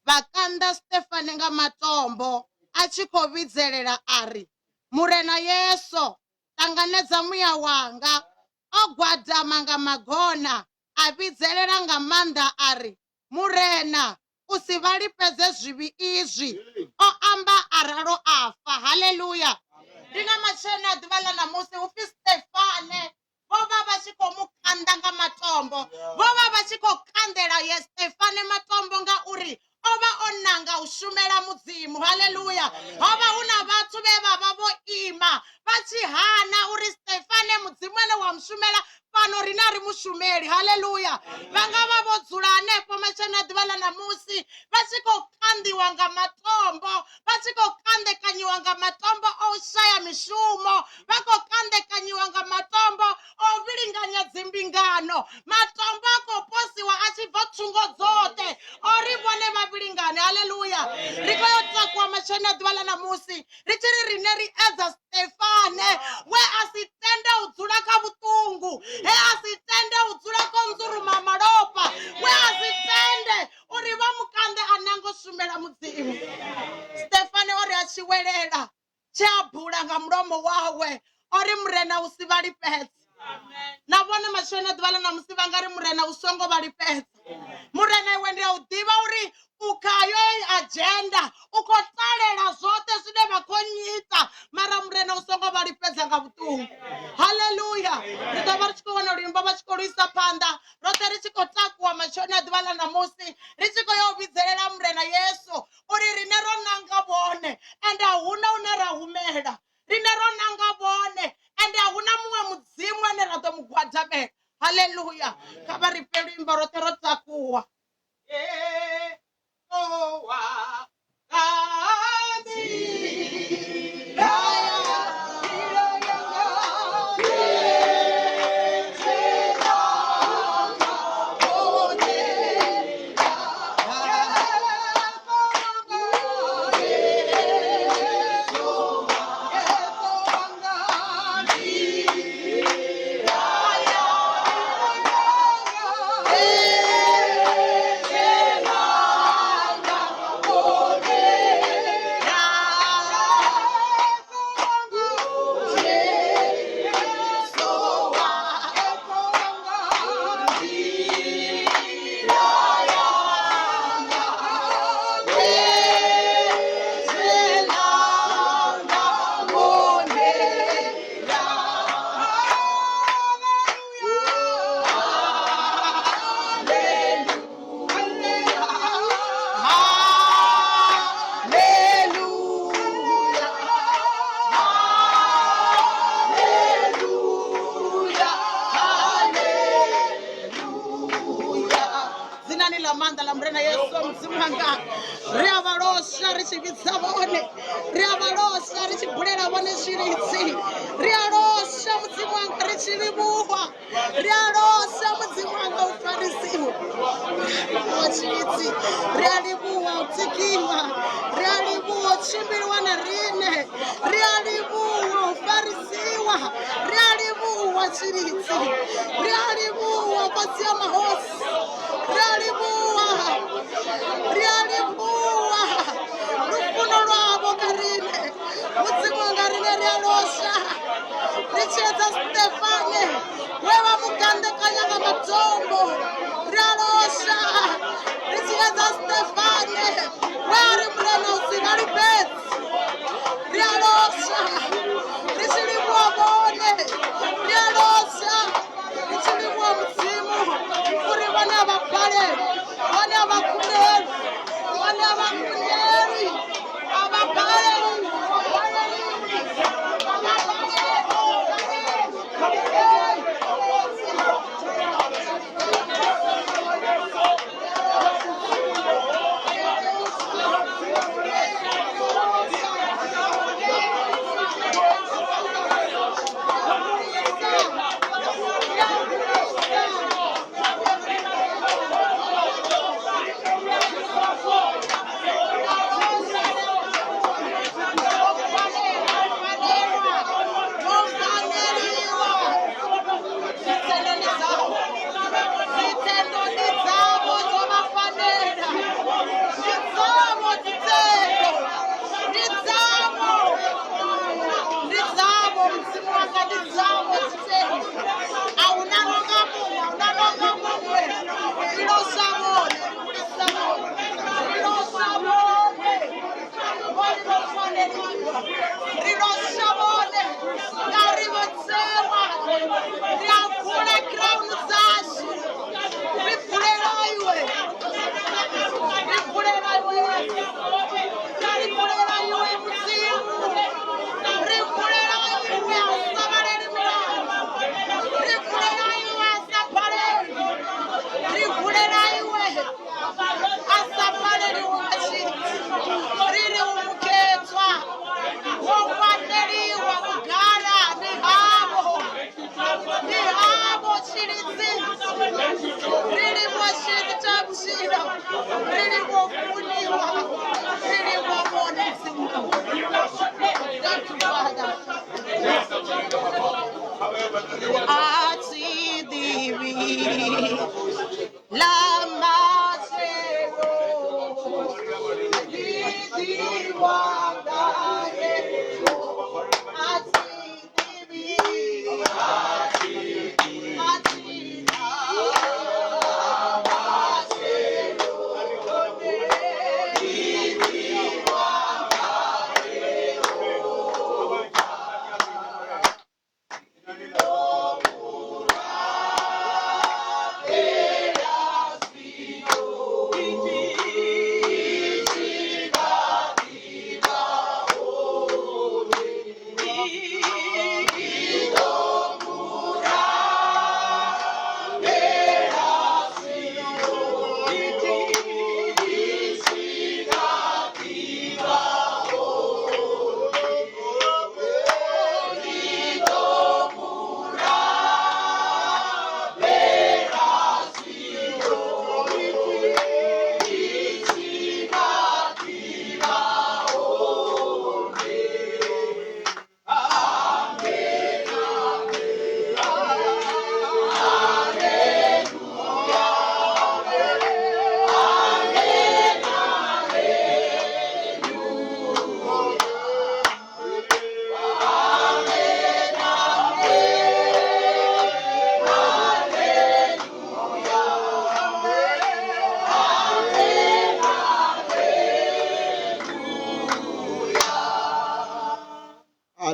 Speaker 1: Vha kanḓa Stefane nga matombo a tshi khou vhidzelela a ri, Murena Yesu, ṱanganedza muya wanga. O gwadama nga magona a vhidzelela nga maanḓa a ri, Murena, u si vha lifhedze zwivhi izwi. O amba a ralo a fa. Haleluya! Ndi nga matshena a ḓuvha ḽa ṋamusi hu pfi Stefane vho vha vha tshi khou mu kanḓa nga matombo. Vho vha vha tshi khou kanḓela ye Stefane matombo ngauri o vha o nanga u shumela Mudzimu. Haleluya! Ho vha hu na vhathu vhe vha vha vho ima vha tshi hana uri Stefane Mudzimu ane wa mu shumela fhano rine a ri mu shumeli. Haleluya! Vha nga vha vho dzula hanefho matshena a ḓuvha ḽa ṋamusi vha tshi khou kanḓiwa nga matombo, vha tshi khou kandekanyiwa nga matombo o u shaya mishumo, vha khou kandekanyiwa nga matombo o vhilinganya dzimbingano. Matombo a khou posiwa a tshi bva thungo dzoṱhe ori vhone vha vhilingane. Haleluya! Ri khou yo takuwa matshoni a ḓuvha ḽa ṋamusi ri tshi ri riṋe ri edza Stefane we a si tende u dzula kha vhuṱungu, he a si tende u dzula kho nzuruma malofha, we a si tende uri vha mu kanḓe a nango shumela Mudzimu. Stefane o ri a tshi welela tshe a bula nga mulomo wawe o ri murena u si vha lifhedze. Na vhone matshoni a ḓuvha ḽa ṋamusi vha nga ri murena u songo vha lifhedza. Murena iwe ndi a u ḓivha uri u khayo heyi agenda u khou ṱalela zwoṱhe zwine vha khou nyita mara murena u songo vha lifhedza nga vhuṱungu haleluya ri ḓo vha ri tshi khou wana luimbo vha tshi khou lu isa phanḓa roṱhe ri tshi khou takuwa matsheloni a ḓuvha ḽa ṋamusi ri tshi khou ya u vhidzelela murena yesu uri rine ro nanga vhone ende a huna hune ra humela rine ro nanga vhone ende a huna muṅwe mudzimu ane ra ḓo mu gwadamela haleluya kha vha ri fhe luimbo roṱhe ro takuwa Dzinani ḽa maanḓa ḽa murena yesu mudzimu wanga ri a vha losha ri tshi vhidza vhone ri a vha losha ri tshi bulela vhone tshilidzi ri a losha mudzimu wanga ri tshi livhuwa ri a losha mudzimu wanga u farisiwa wa tshilidzi ri a livhuwa u tikiwa ri a livhuwa u tshimbiliwa na riṋe ri a livhuwa u farisiwa ri a livhuwa tshilidzi ri a livhuwa fhasi ya mahosi ri a livhuwa ri a livhuwa lufuno lwavho kha riṋe mudzimu wanga riṋe ri a losha ri tshi edza stefane we vha mu gandekanya nga matombo ri a losha ri tshi edza stefane we a ri murena u si vha lifhedzi ri a losha ri tshi livhuwa vhone ri a losha ri tshi livhuwa mudzimu uri vhone a vha balelwi vhone a vha kundelwi vhone a vha kundelwi a vha balelwi Dzithendo ndi dzavho dzo vha fanela ndi dzavho dzithendo ndi dzavho ndi dzavho mudzimu wanga ndi dzavho dzithendo a huna nonga muṅwe a huna nonga muṅwe ri losha vhone ri hulisa vhone ri losha vhone vhone vho faneliwa ri losha vhone ngauri vho tsewa ri a bvula crown dzashu ri bvulela iwe ri bvulela iwe ri bvulela iwe mudzimu ri bvulela iwe a sa vhaleli milandu ri bvulela iwe a sa baleli ri bvulela iwe a sa baleli u nga tshithu ri ri u mukhethwa wo faneliwa vhugala ndi havho ndi havho tshilidzi ri livhuwa tshilidzi tsha vhutshilo ri livhuwa u funiwa ri livhuwa vhone mudzimu Thank you, Father. A thi ḓivhi ḽa matshelo ḽi ḓivha nga Yesu. A thi ḓivhi a thi ḓivhi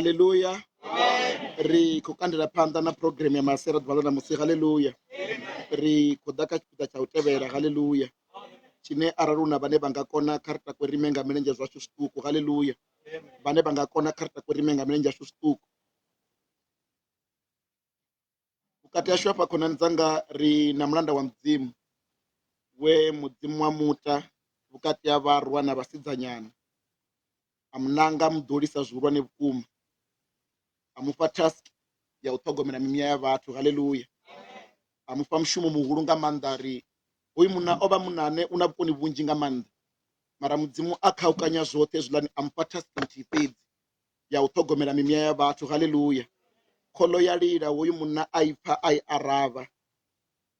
Speaker 2: Haleluya. Ri khou kandela phanḓa na program ya masera ḓuvha ḽa ṋamusi. Haleluya. Ri khou ḓa kha tshipiḓa tsha u tevhela. Haleluya. Tshine arali hu na vhane vha nga kona kha ri takwe rime nga milenzhe zwashu zwiṱuku. Haleluya. Vhane vha nga kona kha ri takwe rime nga milenzhe yashu zwiṱuku. Vhukati hashu hafha khonani dzanga ri na mulanda wa Mudzimu we Mudzimu wa muta vhukati ha vharwa na vhasidzanyana a mu nanga a mu ḓolisa zwihulwane vhukuma a mu fha task ya u ṱhogomela mimuya ya vhathu haleluya a mu fha mushumo muhulu nga maanḓa ri hoyu munna o vha munna ane u na vhukoni vhunzhi nga maanḓa mara mudzimu a khaukanya zwoṱhe hezwiḽani a mu fha task nthihi fhedzi ya u ṱhogomela mimuya ya vhathu haleluya kholo ya lila hoyu munna a i pfa a i aravha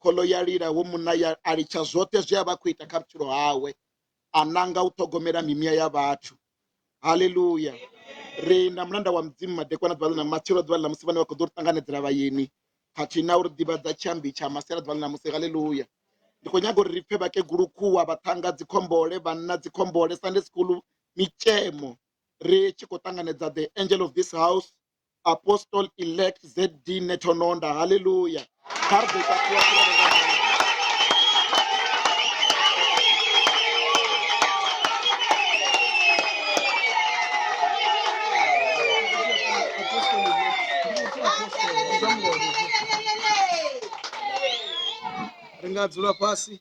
Speaker 2: kholo ya lila ho munna ya a litsha zwoṱhe zwe a vha khou ita kha vhutshilo hawe a nanga u ṱhogomela mimuya ya vhathu haleluya ri na mulanda wa mudzimu madekwana ḓuvha ḽa matshelo ḓuvha ḽa musi vhane vha khou ḓo ri ṱanganedzela vhayeni khathihi na uri ḓivhadza tshiambi tsha masela ḓuvha ḽa musi haleluya ndi khou nyaga uri ri pfe vhakegulu khuwa vhaṱhanga dzikhombole vhanna dzikhombole sunday school mitshemo ri tshi khou ṱanganedza the angel of this house apostle elect zd nethononda haleluya kha ri ḓo takuwa khulwane nga maanḓa.
Speaker 5: Ri nga dzula fhasi.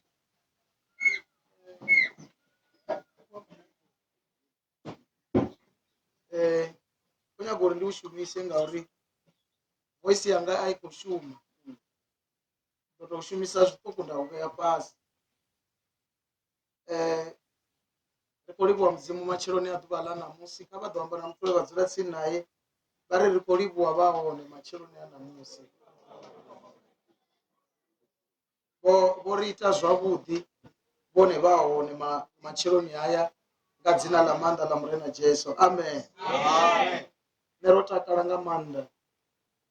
Speaker 5: Eh, khou nyaga uri ndi u shumise ngauri voice yanga a i khou shuma ndo tou shumisa zwiṱuku nda u vhea fhasi eh ri khou livhuwa mudzimu matsheloni a ḓuvha ḽa ṋamusi kha vha ḓo amba na muthu we vha dzula tsini naye vha ri ri khou livhuwa vha hone matsheloni a ṋamusi vho vho ri ita zwavhuḓi vhone vha hone ma, matsheloni haya nga dzina ḽa maanḓa ḽa murena jesu amen nṋe ro takala nga maanḓa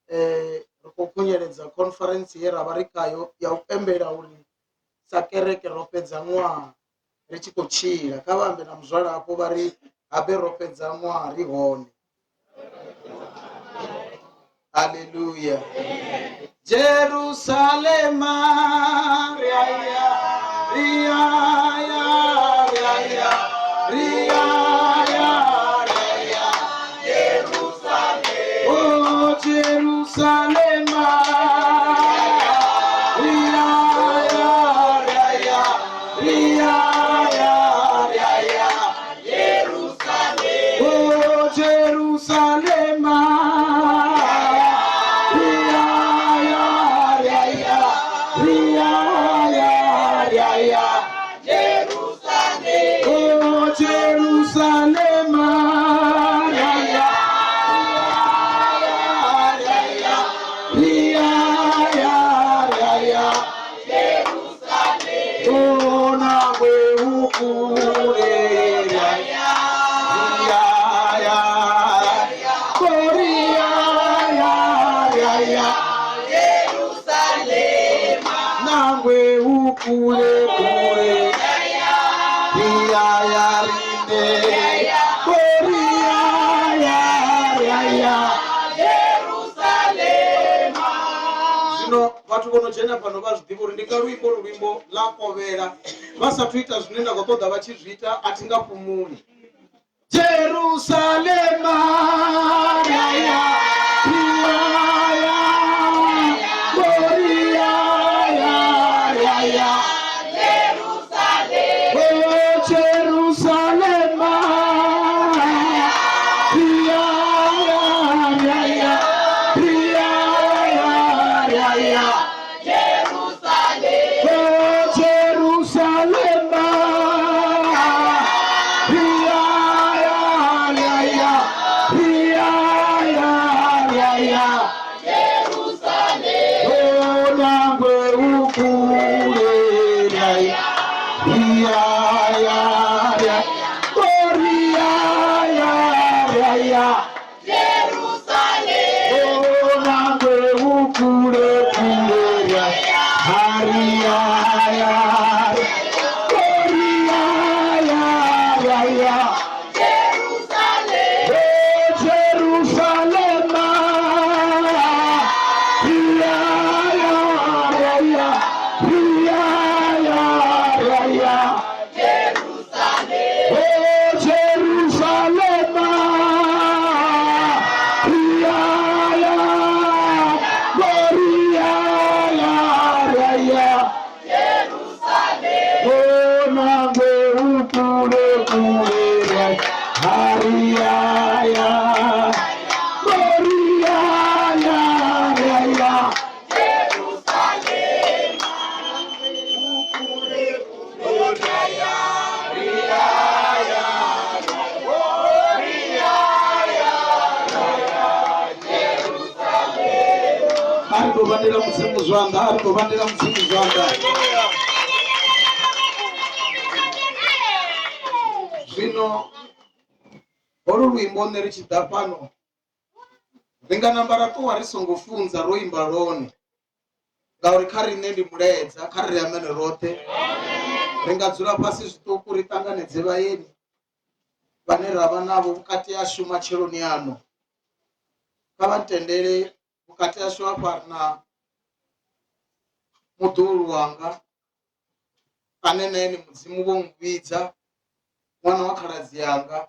Speaker 5: eh ri khou khunyeledza conference ye ra vha ri khayo ya u pembela uri sa kereke ro fhedza ṅwaha ri tshi khou tshila kha vha ambe na muzwalapo vha ri habe ro fhedza ṅwaha ri hone haleluya jerusalema ri aya ri aya ri aya ri aya ri aya Oh, Jerusalema ri aya ri aya ri aya ri aya Oh, Jerusalema ri aya ri aya ri aya ri aya Oh, Jerusalema ri aya ri aya ri aya ri aya Oh, nangwe ukule ri aya ri aya Oh, ri aya ri aya nangwe ukule kule ri aya rine Oh, ri aya ri aya Zwino vhathu vho no dzhena fhano vha zwi ḓivha uri ndi nga luimbo lu luimbo ḽa kovhela vha sathu ita zwine nda khou ṱoḓa vha tshi zwi ita a thi nga fhumuli Jerusalema ri aya ri aya ri aya ri aya Oh Jerusalema ri aya ri aya ri aya ri aya Oh Jerusalema ri aya ri aya ri aya tou vhandela Mudzimu zwanḓa, a ri tou vhandela Mudzimu zwanḓa. Zwino holu luimbo nṋe ri tshi ḓa fhano ri nga namba ra ṱuwa ri songo funza ro imba lwone ngauri kha riṋe ndi mulaedza kha ri amene roṱhe ri nga dzula fhasi zwiṱuku ri ṱanganedze vhaeni vhane ra vha navho vhukati hashu matsheloni ano kha vha ntendele vhukati hashu hafha ri na muḓuhulu wanga ane na ene mudzimu vho mu vhidza ṅwana wa khaladzi yanga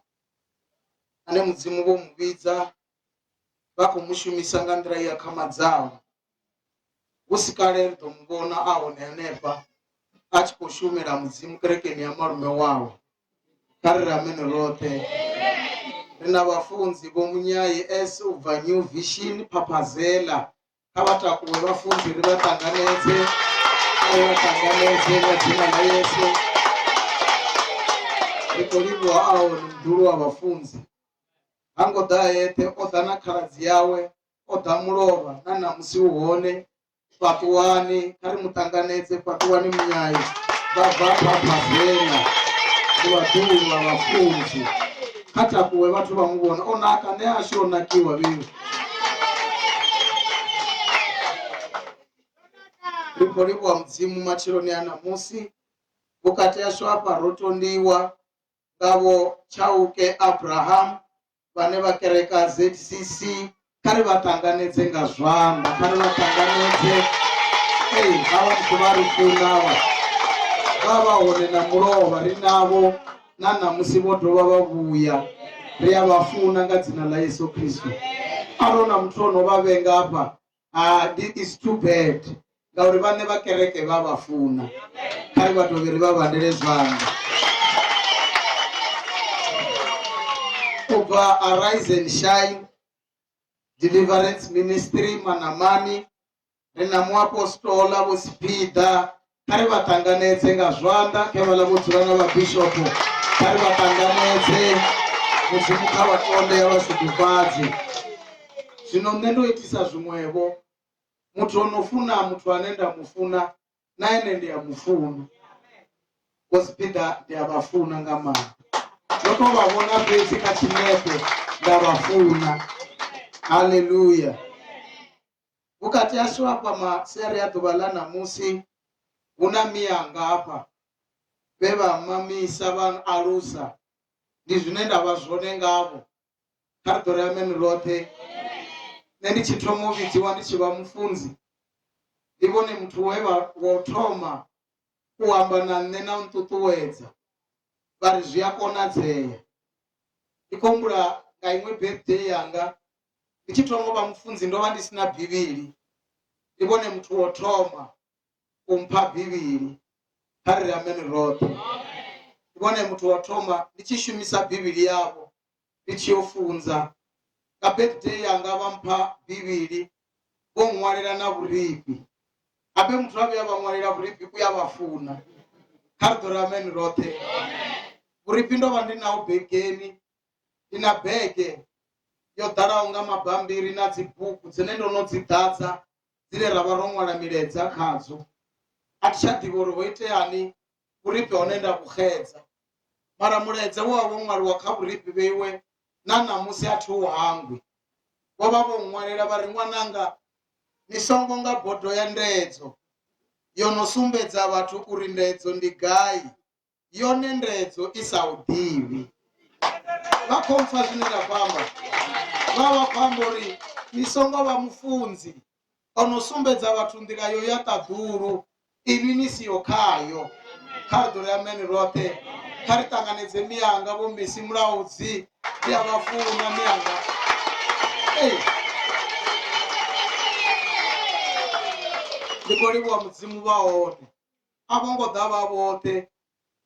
Speaker 5: ane mudzimu vho mu vhidza vha khou mu shumisa nga nḓila i akhamadzaho hu si kale ri ḓo mu vhona a hone hanefha a tshi khou shumela mudzimu kerekeni ya malume wawe kha ri ramene roṱhe ri na vhafunzi vho munyayi s u bva new vision phaphazela kha vha takuwe vhafunzi ri vha ṱanganedze kha vha ṱanganedze nga dzina ḽa yesu ri khou livhuwa a hone muḓulu wa vhafunzi ha ngo ḓa eṱhe o ḓa na khaladzi yawe o ḓa mulovha na ṋamusi u hone fhaṱuwani kha ri mu ṱanganedze fhaṱuwani munyayi vha bva phaphazela ndi vhaḓuhulu vha vhafunzi kha takuwe vhathu vha mu vhona o naka nṋe ashu o nakiwa vheiwe ri khou livhuwa mudzimu matsheloni a ṋamusi vhukati hashu hafha ro tondiwa nga vho tshauke abraham vhane vha kereka ZCC kha ri vha ṱanganedze nga zwanḓa kha ri vha ṱanganedze ei havha muthu vha ri funa vha vha vha hone na mulovha ri navho na ṋamusi vho dovha vha vhuya ri a vha funa nga dzina ḽa Yesu Kristo arali na muthu o no vha vhenga hafha ah, is too bad ngauri vhaṋe vha kereke vha vha funa kha ri vha dovhe ri vha vhandele zwanḓa u bva arise and shine deliverance ministry manamani ri na muapostola vho siphida kha ri vha ṱanganedze nga zwanḓa khe vhaḽa vho dzula na vhabishopo kha ri vha ṱanganedze mudzimu kha vha tonde ya vha shudufhadze zwino nṋe ndo itisa zwiṅwevho muthu o no funa muthu ane nda mu funa na ene ndi a mu funa vho sipiḓa ndi a vha funa nga maanḓa ndo to vha vhona fhedzi kha tshinepe nda vha funa haleluya vhukati hashu hafha masiari a ḓuvha ḽa ṋamusi hu na miyanga hafha vhe vha mamisa vha alusa ndi zwine nda vha zwone ngavho kha ri ḓo ri amen roṱhe nṋe ndi tshi thoma u vhidziwa ndi tshi vha mufunzi ndi vhone muthu we vha wa u thoma u amba na nṋe na u nṱuṱuwedza vha ri zwi a konadzea ndi khou humbula nga iṅwe birthday yanga ndi tshi thoma u vha mufunzi ndo vha ndi si na bivhili ndi vhone muthu wo thoma u mpha bivhili kha ri ri amen roṱhe ndi vhone muthu wa thoma ndi tshi shumisa bivhili yavho ndi tshi yo funza nga birthday yanga vha mpha bivhili vho ṅwalela na vhurifhi habe muthu a vhuya vha ṅwalela vhurifhi u ya vha funa kha ri ḓo ri amen roṱhe vhurifhi ndo vha ndi naho begeni ndi na bege yo ḓalaho nga mabambiri na dzibugu dzine ndo no dzi ḓadza dzine ra vha ro ṅwala milaedza khadzo a thi tsha ḓivha uri ho iteani vhurifhi hone nda vhu xedza mara mulaedza we wa vho ṅwaliwa kha vhurifhi vheiwe na ṋamusi a thi u hangwi vho vha vho ṅwalela vha ri ṅwananga ni songo nga bodo ya ndedzo yo no sumbedza vhathu uri ndedzo ndi gai yone ndedzo i sa u ḓivhi vha khou mpfa zwine nda khou amba vha vha khou amba uri ni songo vha mufunzi o no sumbedza vhathu nḓila yo ya ṱaḓulu inwi ni siho khayo kha ri ḓo ri ameni roṱhe kha ri ṱanganedze miyanga vho misi mulaudzi ndi a vha funa miyanga ei ndi khou livhuwa mudzimu vha hone a vho ngo ḓa vha vhoṱhe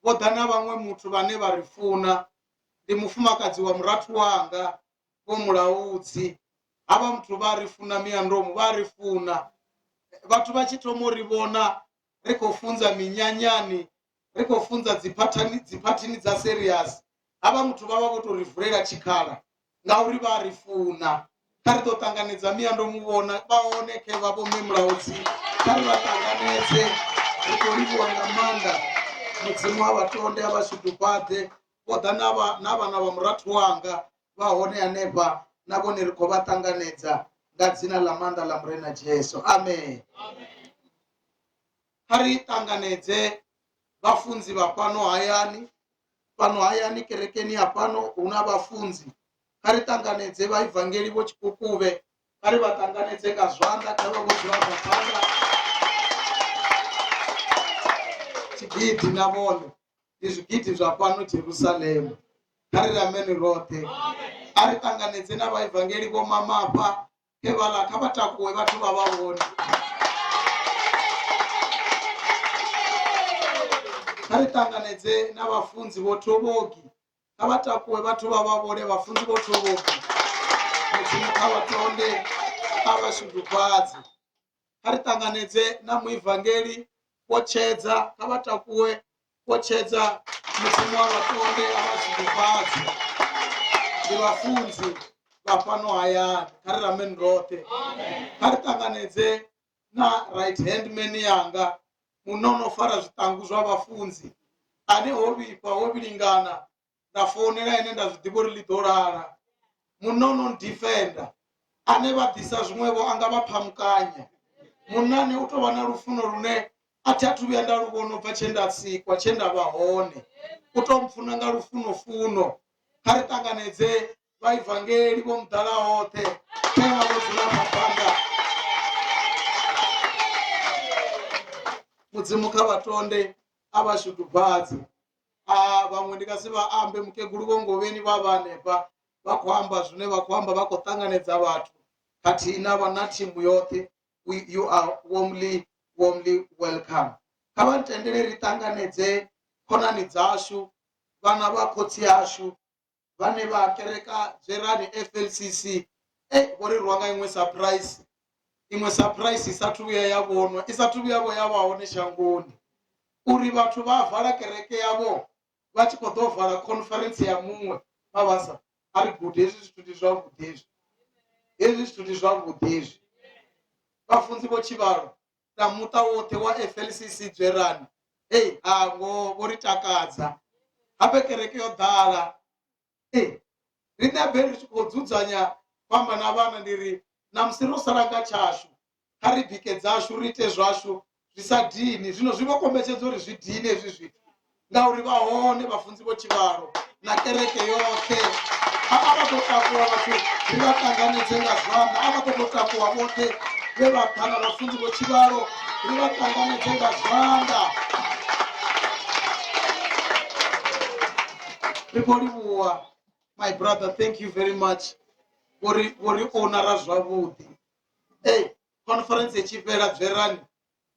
Speaker 5: vho ḓa na vhaṅwe muthu vhane vha ri funa ndi mufumakadzi wa murathu wanga vho mulaudzi havha muthu vha ri funa miandomu vha ri funa vhathu vha tshi thoma u ri vhona ri khou funza minyanyani ri khou funza dziphathani dziphathini dza serious havha muthu vha vha vho to ri vulela tshikhala ngauri vha ri funa. Kha ri ḓo ṱanganedza Mia ndo mu vhona vha hone khe vha vho mme Mulaudzi kha ri vha ṱanganedze ri khou livhuwa nga maanḓa mudzimu a vha tonde a vha shudufhadze vho ḓa na vha na vhana vha murathu wanga vha hone hanefha na vhone ri khou vha ṱanganedza nga dzina ḽa maanḓa ḽa murena Jesu amen kha ri ṱanganedze vhafunzi vha fhano hayani fhano hayani kerekeni ya fhano hu na vhafunzi kha ri ṱanganedze vhaivangeli vho tshikukuvhe kha ri vha ṱanganedze nga zwanḓa kha vha vho dzula nga phanḓa tshigidi na vhone ndi zwigidi zwa fhano jerusalema kha ri rameni roṱhe a ri ṱanganedze na vhaivangeli vho mamafha khe vhaḽa kha vha takuwe vhathu vha vha vhone kha ri ṱanganedze na vhafunzi vho thovhogi kha vha takuwe vhathu vha vha vhone vhafunzi vho thovhogi mudzimu kha vha tonde kha vha shudufhadze kha ri ṱanganedze na muivangeli vho tshedza kha vha takuwe vho tshedza mudzimu wa vha tonde a vha shudufhadze ndi vhafunzi vha fhano hayani kha ri rameni roṱhe kha ri ṱanganedze na right hand man yanga munna o no fara zwiṱangu zwa vhafunzi ane ho vhifha ho vhilingana nda founela ene nda zwi ḓivha uri ḽi ḓo lala munna o no ndifenda ane vha ḓisa zwiṅwevho anga vha phamukanya munna ane u tou vha na lufuno lune a thi athu vhuya nda lu vhona u bva tshe nda sikwa tshe nda vha hone u tou mpfuna nga lufuno funo kha ri ṱanganedze vhaivangeli vho muḓala hoṱhe khe vha vho dzula maphanḓa mudzimu kha vha tonde a vha shudufhadze a vhaṅwe ndi nga si vha ambe mukegulu vho ngovheni vha vha hanefha vha khou amba zwine vha khou amba vha khou ṱanganedza vhathu khathihi na vha na thimu yoṱhe you are warmly warmly welcome kha vha ntendele ri ṱanganedze khonani dzashu vhana vha khotsi ashu vhane vha kereka Dzwerani FLCC eh vho ri rwa nga iṅwe surprise iṅwe surprise i sathu vhuya ya vhonwa i sathu vhuya vho ya vha hone shangoni uri vhathu vha vala kereke yavho vha tshi khou ḓo vala conference ya muṅwe mavhasa a ri gude hezwi zwithu ndi zwavhuḓi hezwi hezwi zwithu ndi zwavhuḓi hezwi vhafunzi vho tshivhalo na muṱa woṱhe wa FLCC Dzwerani hey ha ngoho vho ri takadza habe kereke yo ḓala ee riṋe habe ri tshi khou dzudzanya khou amba na vhana ndi ri na musi ro sala nga tshashu kha ri bike dzashu ri ite zwashu zwi sa dini zwino zwi vho kombetshedza uri zwi dine hezwi zwithu ngauri vha hone vhafunzi vho tshivhalo na kereke yoṱhe a a vha ḓo takuwa vhathu ri vha ṱanganedze nga zwanḓa a vha ḓo tou takuwa vhoṱhe vhe vha ḓa na vhafunzi vho tshivhalo ri vha ṱanganedze nga zwanḓa ri khou livhuwa my brother thank you very much vho ri vho ri onara zwavhuḓi ei conference i tshi fhela dzwerani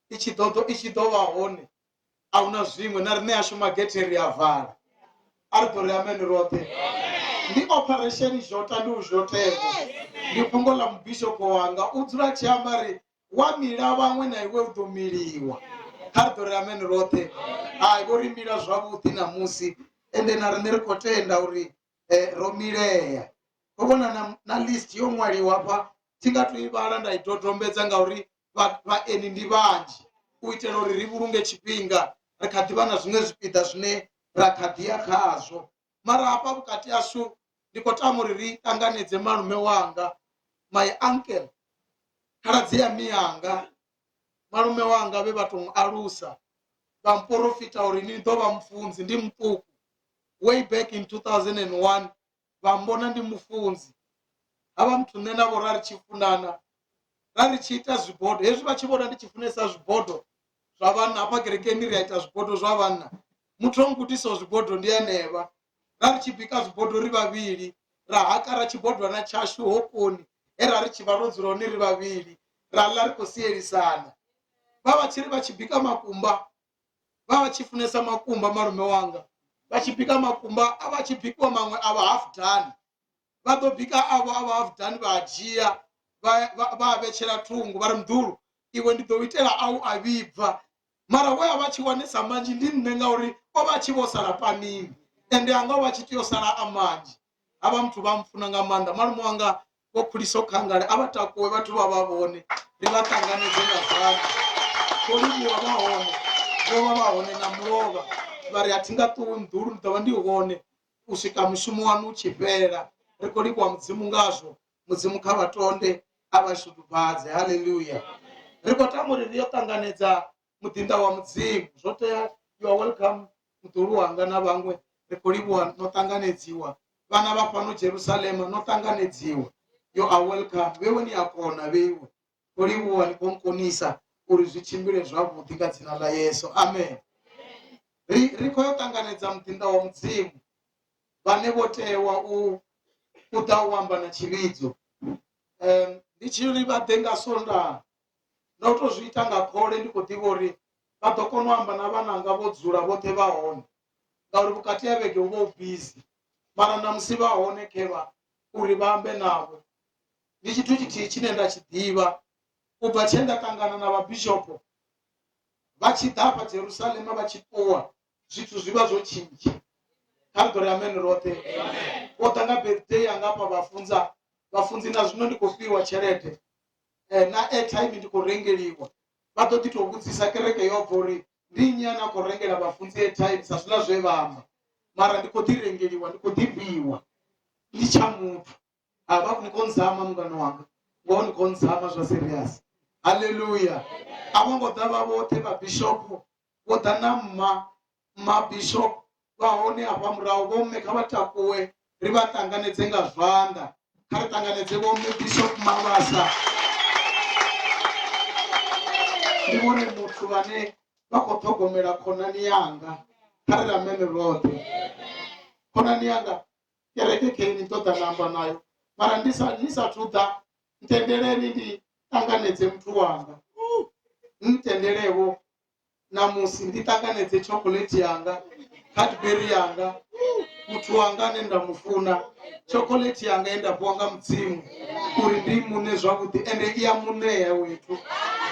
Speaker 5: i tshi ḓo i tshi ḓo vha hone a huna zwiṅwe na riṋe ashu magethe ri a vala a ri ḓo ri amen roṱhe ndi operation zhota ndi u zhotevo ndi fhungo ḽa mubishopo wanga u dzula tshi amba ri wa mila vhaṅwe na iwe u ḓo miliwa kha ri ḓo ri amen roṱhe hai vho ri mila zwavhuḓi ṋamusi ende na riṋe ri khou tenda uri eh, ro milea khou vhona na, na list yo ṅwaliwa hafha thi nga to i vhala nda i dodombedza ngauri vhaeni ndi vhanzhi u itela uri ri vhulunge tshifhinga ri kha ḓi vha na zwiṅwe zwipiḓa zwine ra kha ḓi ya khazwo mara hafha vhukati hashu ndi khou tama uri ri ṱanganedze malume wanga my uncle khaladzi ya miyanga malume wanga vhe vha tou alusa vha mporofita uri ni ḓo vha mufunzi ndi muṱuku way back in 2001 vha mbona ndi mufunzi havha muthu nṋe navho ra ri tshi funana ra ri tshi ita zwibodo hezwi vha tshi vhona ndi tshi funesa zwibodo zwa vhanna hafha kerekeni ri a ita zwibodo zwa vhanna muthu o ngudisaho zwibodo ndi anevha ra ri tshi bika zwibodo ri vhavhili ra hakara tshibodwana tshashu hokoni he ra ri tshi vha ro dzula hone ri vhavhili ra ḽa ri khou sielisana vha vha tshi ri vha tshi bika makumba vha vha tshi funesa makumba malume wanga vha tshi bika makumba a vha tshi bikiwa maṅwe a vha half done vha ḓo bika avho a vha half done vha a dzhia vha a vhetshela thungo vha ri mḓulu iwe ndi ḓo u itela au a vhibva mara we a vha tshi wanesa manzhi ndi nṋe ngauri o vha a tshi vho sala panini ende anga o vha tshi tea u sala a manzhi havha muthu vha mpfuna nga maanḓa malume wanga. Vho Khuliso Khangale a vha takuwe vhathu vha vha vhone ri vha ṱanganedze nga zwanḓa. Vho livhuwa vha hone, vho vha vha hone na mulovha vha ri a thi nga ṱuwi muḓulu ndi ḓo vha ndi hone u swika mushumo waṋu u tshi fhela. Ri khou livhuwa Mudzimu ngazwo, Mudzimu kha vha tonde a vha shudufhadze. Haleluya. Ri khou tama uri ri yo ṱanganedza muḓinḓa wa Mudzimu. Zwo tea, you are welcome muḓulu wanga na vhaṅwe. Ri khou livhuwa no ṱanganedziwa. Vhana vha fhano Jerusalema no ṱanganedziwa. You are welcome. Vheiwe ni a kona vheiwe. Khou livhuwa ni khou nkonisa uri zwi tshimbile zwavhuḓi nga dzina ḽa Yesu. Amen. Ri ri khou yo ṱanganedza muḓinḓa wa Mudzimu vhane vho tewa u u ḓa u amba na tshivhidzo. Ndi tshi ri vha ḓe nga Sondaha ndo to zwi ita nga khole ndi khou ḓivha uri vha ḓo kona u amba na vhananga vho dzula vhoṱhe vha hone ngauri vhukati ha vhege hu vha hu busy mara ṋamusi vha hone khevha uri vha ambe navho. Ndi tshithu tshithihi tshine nda tshi ḓivha u bva tshe nda ṱangana na vhabishopo vha tshi ḓa hafha Jerusalema vha tshi ṱuwa zwithu zwi vha zwo tshintsha. Kha ri ḓo ri amen roṱhe. Vho ḓa nga birthday yanga hafha vha funza vhafunzi na zwino ndi khou fhiwa tshelede na airtime ndi khou rengeliwa. Vha ḓo ḓi tou vhudzisa kereke yo bva uri ndi nnyi ane a khou rengela vhafunzi airtime sa zwiḽa zwe vha amba mara ndi khou ḓi rengeliwa ndi khou ḓi fhiwa ndi tsha muthu. Ha vha ni khou nzama mungana wanga ngoho ni khou nzama zwa serious. Haleluya. A vho ngo ḓa vha vhoṱhe vha bishop vho ḓa na mma mma bishop vha hone afha murahu vho mme kha vha takuwe ri vha ṱanganedze nga zwanḓa. Kha ri ṱanganedze vho mme Bishop Mabasa. Ndi vhone muthu vhane vha khou ṱhogomela khonani yanga. Kha ri ramene roṱhe. Khonani yanga kereke khe ni ṱoḓa na amba nayo mara ndi sa ni sathu ḓa ntendeleni ndi ṱanganedze muthu wanga. Ntendelewo ṋamusi ndi ṱanganedze chocolate yanga, Cadbury yanga, muthu wanga ane nda mu funa, chocolate yanga ye nda fhiwa nga Mudzimu uri ndi i muṋe zwavhuḓi ende i a muṋea wethu.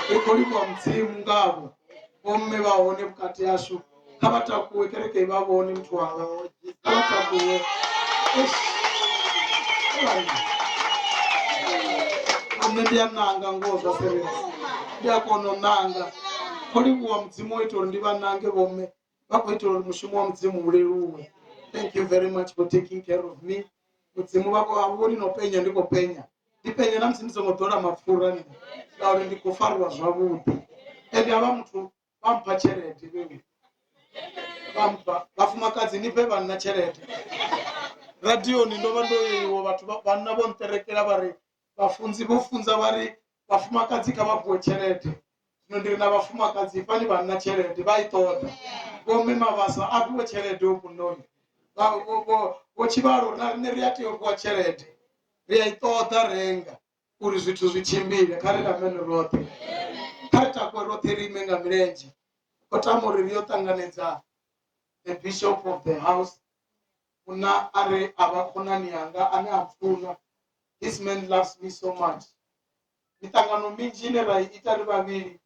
Speaker 5: Ri khou livhuwa Mudzimu ngavho vhomme vha hone vhukati hashu. Kha vha takuwe kereke i vha vhone muthu wanga. Kha vha takuwe. Eish. Nṋe ndi a nanga ngoho zwa serious. Ndi a kona u nanga. Kho livhuwa Mudzimu o ita uri ndi vha nange vhomme vha khou itela uri mushumo wa Mudzimu u leluwe. Thank you very much for taking care of me. Mudzimu vha khou vhoni no penya ndi khou penya. Ndi penya na musi ndi songo ḓola mapfura nṋe ngauri ndi khou farwa zwavhuḓi. Ende havha muthu vha mpha tshelede vheiwe. Vha mpha vhafumakadzi ni fhe vhanna tshelede. Radioni ndo vha ndo iwa vhathu vhanna vho nterekela vha ri vhafunzi vho funza vha ri vhafumakadzi kha vha fhiwe tshelede. Zwino ndi ri na vhafumakadzi fhani vhanna tshelede vha i ṱoḓa. Vho mme Mabasa a fhiwe tshelede hoyu munna uyu. Vho Tshivhalo na riṋe ri a tea u fhiwa tshelede. Ri a i ṱoḓa renga uri zwithu zwi tshimbile. Kha ri ramene roṱhe. Kha ri takuwe roṱhe ri ime nga milenzhe. Khou tama uri ri yo ṱanganedza the bishop of the house. Munna a re a vha khonani yanga ane a mpfuna. This man loves me so much. Miṱangano minzhi ine ra i ita ri vhavhili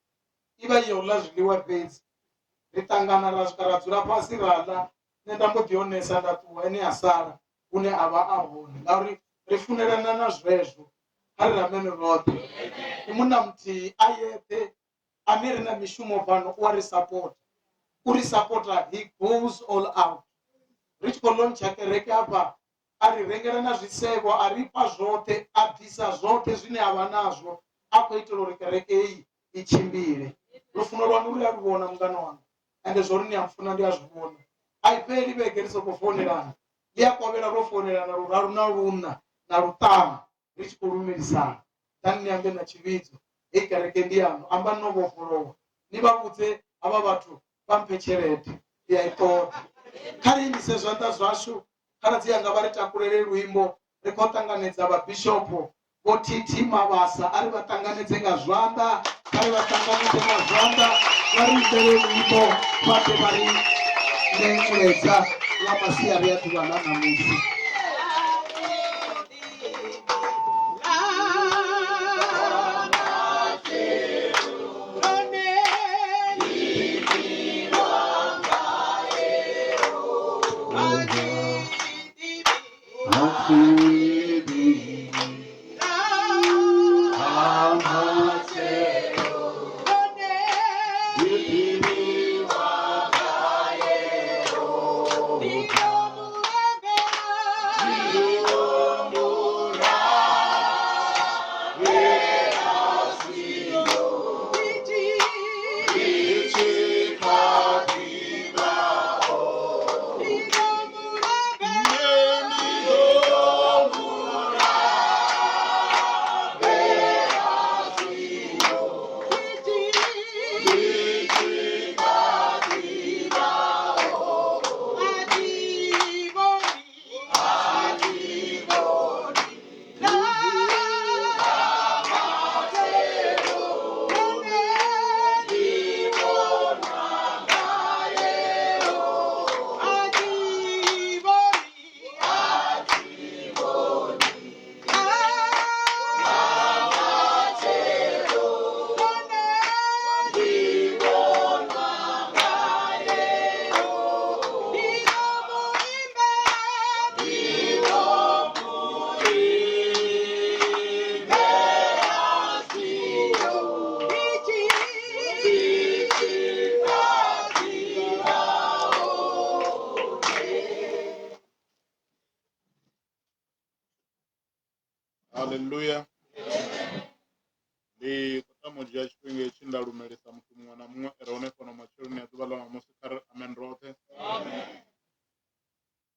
Speaker 5: i vha i ya u ḽa zwiḽiwa fhedzi. Ri ṱangana ra swika ra dzula fhasi ra ḽa, nṋe nda mbo ḓi onesa nda ṱuwa ene a sala hune a vha a hone ngauri ri funelana na zwezwo. Kha ri ramene roṱhe. Ndi munna muthihi a yeṱhe ane ri na mishumo fhano u a ri sapota. U ri sapota he goes all out. Ri tshi khou lontsha kereke hafha a ri rengela na zwisevho, a ri fha zwoṱhe, a bvisa zwoṱhe zwine a vha nazwo a khou itela uri kereke heyi i tshimbile. Lufuno lwaṋu lu a lu vhona mungana wanga, ende zwo ri ni a mpfuna ndi a zwi vhona. A i fheli vhege ri sokou founelana, ḽi a kovhela ro founelana luraru na luṋa na luṱanu ri tshi khou lumelisana. Ḓani ni ambe na tshivhidzo, heyi kereke ndi yaṋu, ambani no vhofholowa, ni vha vhudze havha vhathu vha mphe tshelede, ndi a i ṱoḓa. Kha ri imise zwanḓa zwashu, khaladzi anga vha ri takulele luimbo, ri khou ṱanganedza vhabishopo Vho TT Mabasa, a ri vha ṱanganedze nga zwanḓa, kha ri vha ṱanganedze nga zwanḓa, vha ri imbele luimbo vha ḓe vha ri ṋee mulaedza wa masiari a ḓuvha ḽa ṋamusi.
Speaker 7: Haleluya. Ndi khou tama u dzhia tshifhinga hetshi nda lumelisa muthu muṅwe na muṅwe ere hone fhano matsheloni a ḓuvha ḽa ṋamusi kha ri amen roṱhe.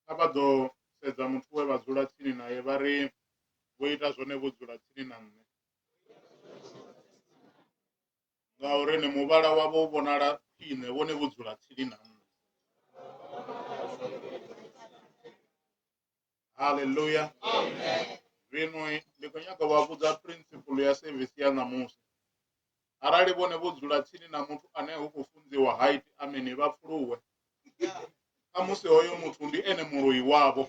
Speaker 7: Kha vha ḓo sedza muthu we vha dzula tsini naye vha ri vho ita zwone vho dzula tsini na nṋe. Ngauri ni muvhala wavho u vhonala khwine vhone vho dzula tsini na nṋe. Haleluya. Zwino ndi khou nyaga u vha vhudza principle ya service ya ṋamusi. Arali vhone vho dzula tsini na muthu ane hu khou funziwa ha iti ameni vha pfuluwe. Khamusi hoyo muthu ndi ene muloi wavho.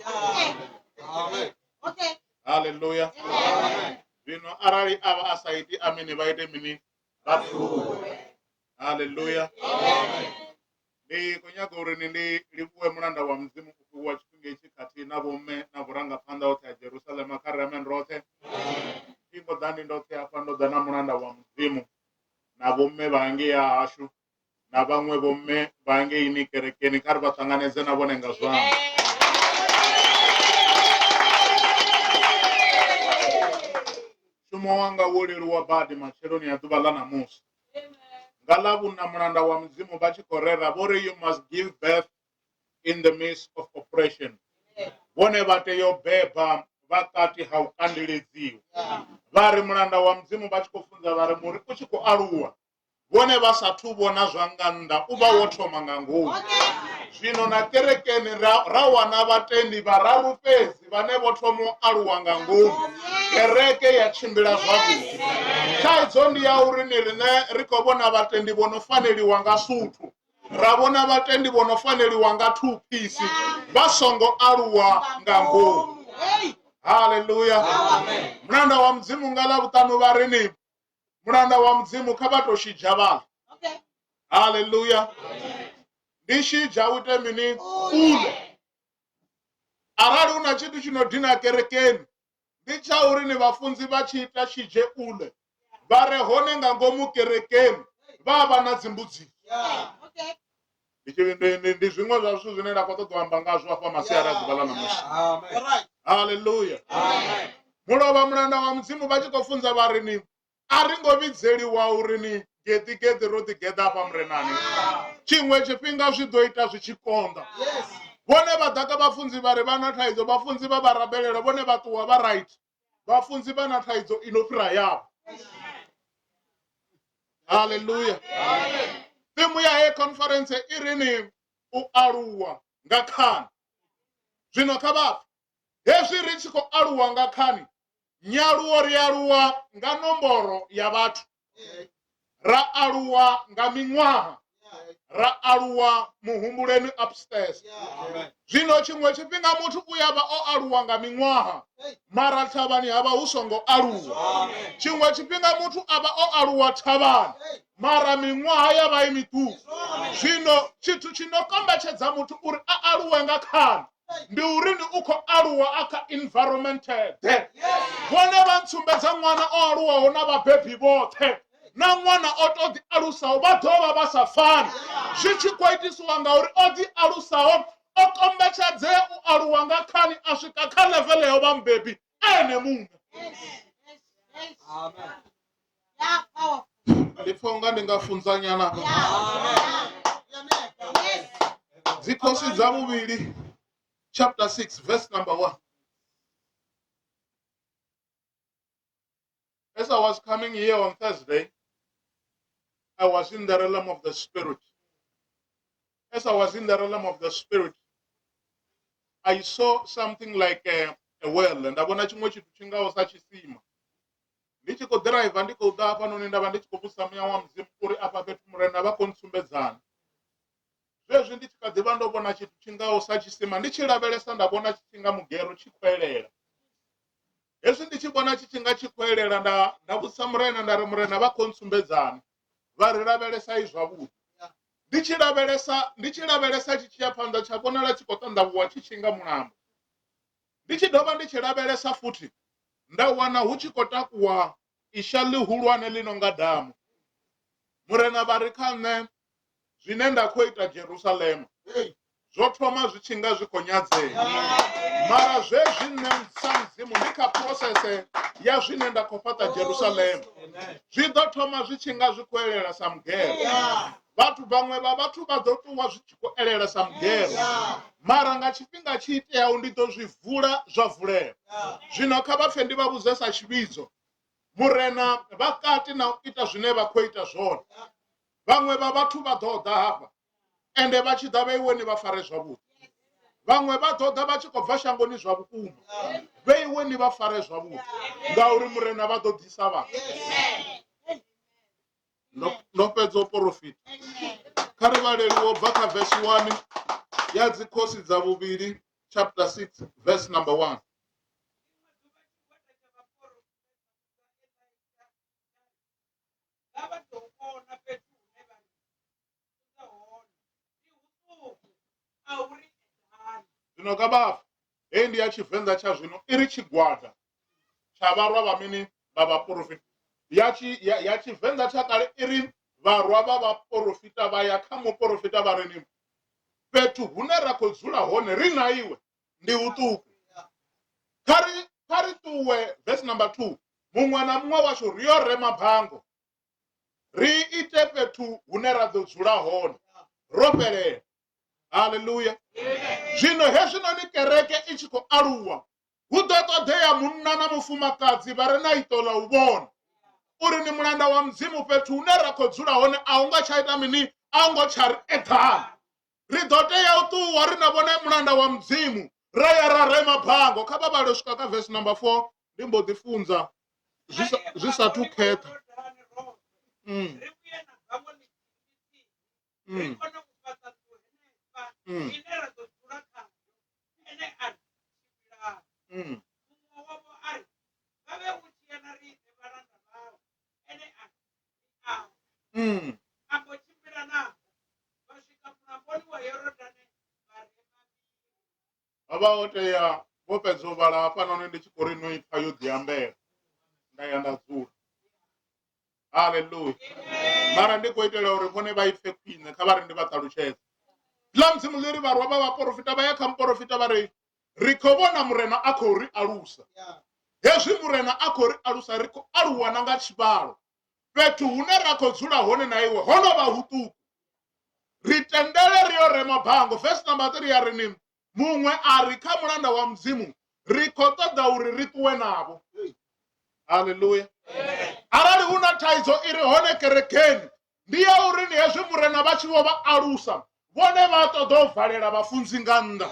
Speaker 7: Haleluya. Zwino arali a vha a sa iti ameni vha ite mini? Vha pfuluwe. Haleluya. Ndi khou nyaga uri ni ndi livhuwe mulanda wa Mudzimu u fhiwa tshifhinga itshi khathihi na vhomme na vhurangaphanḓa hoṱhe ha Jerusalema kha ri amen roṱhe. Thi ngo ḓa ndi ndoṱhe hafha ndo ḓa na mulanda wa Mudzimu na vhomme vha ngei ha hashu na vhaṅwe vhomme vha ngeini kerekeni kha ri vha ṱanganedze na vhone nga zwanḓa. Mushumo wanga wo leluwa badi matsheloni a ḓuvha ḽa ṋamusi. Nga ḽa vhuṋa mulanda wa Mudzimu vha tshi khou rera vho ri you must give birth in the midst of oppression. Vhone vha tea u beba vha kati ha u kandeledziwa. Vha ri mulanda wa Mudzimu vha tshi khou funza vha ri muri u tshi khou aluwa vhone vha sathu vhona zwa nga nnḓa u vha wo thoma nga ngomu. Zwino na kerekeni ra, ra wana vhatendi vhararu fhedzi vhane vho thoma u aluwa nga ngomu, kereke ya tshimbila zwavhuḓi. Thaidzo ndi ya uri ni riṋe ri khou vhona vhatendi vho no faneliwa nga suthu, ra vhona vhatendi vho no faneliwa nga two piece vha songo aluwa nga ngomu. Haleluya! Mulanda wa Mudzimu nga Ḽavhuṱanu vha ri ni mulanda wa Mudzimu kha vha tou shidzha vhaḽa. Haleluya! Ndi shidzha u ite mini? U ḽe. Arali hu na tshithu tshi no dina kerekeni ndi tsha uri ni vhafunzi vha tshi ita shidzhe u ḽe vha re hone nga ngomu kerekeni vha vha na dzimbudziso. Ndi zwiṅwe zwa zwithu zwine nda khou ṱoḓa u amba ngazwo hafha masiari a ḓuvha ḽa ṋamusi. Haleluya. Mulovha mulanda wa Mudzimu vha tshi khou funza vha ri ni a ri ngo vhidzeliwa uri ni geḓi geḓi ro ḓi geḓa hafha murenani. Tshiṅwe tshifhinga zwi ḓo ita zwi tshi konḓa. Vhone vha ḓa kha vhafunzi vha ri vha na thaidzo, vhafunzi vha vha rabelela, vhone vha ṱuwa vha right. Vhafunzi vha na thaidzo i no fhira yavho. Haleluya. Thimu ya heyi conference i ri ni u aluwa nga khani. Zwino kha vha pfe, hezwi ri tshi khou aluwa nga khani, nyaluwo ri aluwa nga nomboro ya vhathu, ra aluwa nga miṅwaha, ra aluwa muhumbuleni upstairs. Zwino tshiṅwe tshifhinga muthu u ya vha o aluwa nga miṅwaha mara thavhani ha vha hu songo aluwa. Tshiṅwe tshifhinga muthu a vha o aluwa thavhani mara miṅwaha ya vha i miṱuku. Zwino tshithu tshi no kombetshedza muthu uri a aluwe nga khani ndi uri ni u khou aluwa a kha environment ḓe. Vhone vha ntsumbedza ṅwana o aluwaho na vhabebi vhoṱhe na ṅwana o to ḓi alusaho vha ḓo vha vha sa fani, zwi tshi khou itisiwa ngauri o ḓi alusaho o kombetshedzea u aluwa nga khani a swika kha level ya u vha mubebi ene muṋe. Ndi pfa unga ndi nga funza nyana hafha. Dzikhosi dza vhuvhili chapter 6 verse number 1. As I was coming here on Thursday, I was in the realm of the spirit. As I was in the realm of the spirit, I saw something like a, a well. Nda vhona tshiṅwe tshithu tshi ngaho sa tshisima. Ndi tshi khou ḓiraiva ndi khou ḓa hafhanoni nda vha ndi tshi khou vhudzisa muya wa Mudzimu uri afha fhethu Murena vha khou ntsumbedzani. Zwezwi ndi tshi kha ḓi vha ndo vhona tshithu tshi ngaho sa tshisima ndi tshi lavhelesa nda vhona tshi tshi nga mugero tshi khou elela. Hezwi ndi tshi vhona tshi tshi nga tshi khou elela nda nda vhudzisa Murena nda ri Murena vha khou ntsumbedzani. Vha ri lavhelesa i zwavhuḓi. Ndi tshi lavhelesa ndi tshi lavhelesa tshi tshi ya phanḓa tsha vhonala tshi khou ṱanḓavhuwa tshi tshi nga mulambo. Ndi tshi dovha ndi tshi lavhelesa futhi nda wana hu tshi khou takuwa isha ḽihulwane ḽi no nga damu. Murena vha ri kha nṋe, Zwine nda khou ita Jerusalema, Zwo thoma zwi tshi nga zwi khou nyadzea, mara zwezwi nṋe sa Mudzimu ndi kha phurosese ya zwine nda khou fhaṱa Jerusalema. Zwi ḓo thoma zwi tshi nga zwi khou elela sa mugero. Vhathu vhaṅwe vha vhathu vha ḓo ṱuwa zwi tshi khou elela sa mugero, mara nga tshifhinga tshi iteaho ndi ḓo zwi vula zwa vulea. Zwino kha vha pfe ndi vha vhudze sa tshivhidzo, Murena vha kati na u ita zwine vha khou ita zwone. Vhaṅwe vha vhathu vha ḓo ḓa hafha ende vha tshi ḓa vheiwe ni vha fare zwavhuḓi. Vhaṅwe vha ḓo ḓa vha tshi khou bva shangoni zwa vhukuma, vheiwe ni vha fare zwavhuḓi, ngauri Murena vha ḓo ḓisa vhathu. Ndo fhedza u porofita. Kha ri vhaleliwe u bva kha verse 1 ya Dzikhosi dza vhuvhili chapter 6 verse number 1.
Speaker 1: Nga vha ḓo vhona fhethu hune vha ri dzudza hone ndi huṱuku, a hu ri eḓani.
Speaker 7: Zwino kha vha pfe, heyi ndi ya Tshivenḓa tsha zwino, i ri tshigwada tsha vharwa vha mini? Vha vhaporofita. Ya tshi, ya, ya Tshivenḓa tsha kale i ri vharwa vha vhaporofita vha ya kha muporofita vha ri ni, fhethu hune ra khou dzula hone ri na iwe ndi huṱuku. Kha ri, kha ri ṱuwe, verse number 2, muṅwe na muṅwe washu ri yo rema bango ri ite fhethu hune ra ḓo dzula hone ro fhelela haleluya zwino hezwinoni kereke i tshi khou aluwa hu ḓo ṱoḓea munna na mufumakadzi vha re na iṱo ḽa u vhona uri ni mulanda wa mudzimu fhethu hune ra khou dzula hone a hu nga tsha ita mini a hu ngo tsha ri eḓana Ri ḓo tea u ṱuwa ri na vhone mulanda wa Mudzimu ra ya ra rema bango. Kha vha vhale u swika kha verse number 4 ndi mbo ḓi funza zwi sa, zwi sathu khetha. Mm.
Speaker 1: Ri vhuye na bango ḽithihi ḽithihi, ri
Speaker 7: Mm.
Speaker 1: kone u fhaṱa nnḓu henefha
Speaker 7: Mm.
Speaker 1: ine ra ḓo dzula khayo. Ene a ri, Tshimbilani.
Speaker 7: Mm.
Speaker 1: Muṅwe wavho a ri, Ngavhe u tshi ya na riṋe vhalanda vhau. Ene a ri, Ndi a ya.
Speaker 7: Mm.
Speaker 1: A mbo tshimbila navho. Vha swika mulamboni wa Yorodane vha rema miri.
Speaker 7: Ho vha ho tea vho fhedza u vhala hafhanoni ndi tshi khou ri no i pfa yo ḓiambela nda ya nda dzula. Haleluya. Mara ndi khou itela uri vhone vha ipfe khwine kha vha ri ndi vha ṱalutshedze. Ḽa Mudzimu ḽi ri vharwa vha vhaporofita vha ya kha muporofita vha ri ri khou vhona Murena a khou ri alusa. Hezwi Murena a khou ri alusa ri khou aluwa na nga tshivhalo. Fhethu hune ra khou dzula hone na iwe ho no vha huṱuku. Ri tendele ri yo rema bango. Verse number 3 ya ri ni muṅwe a ri kha mulanda wa Mudzimu ri khou ṱoḓa uri ri ṱuwe navho. Haleluya. Arali hu na thaidzo i re hone kerekeni ndi ya uri ni hezwi Murena vha tshi vho vha alusa vhone vha ṱoḓa u valela vhafunzi nga nnḓa.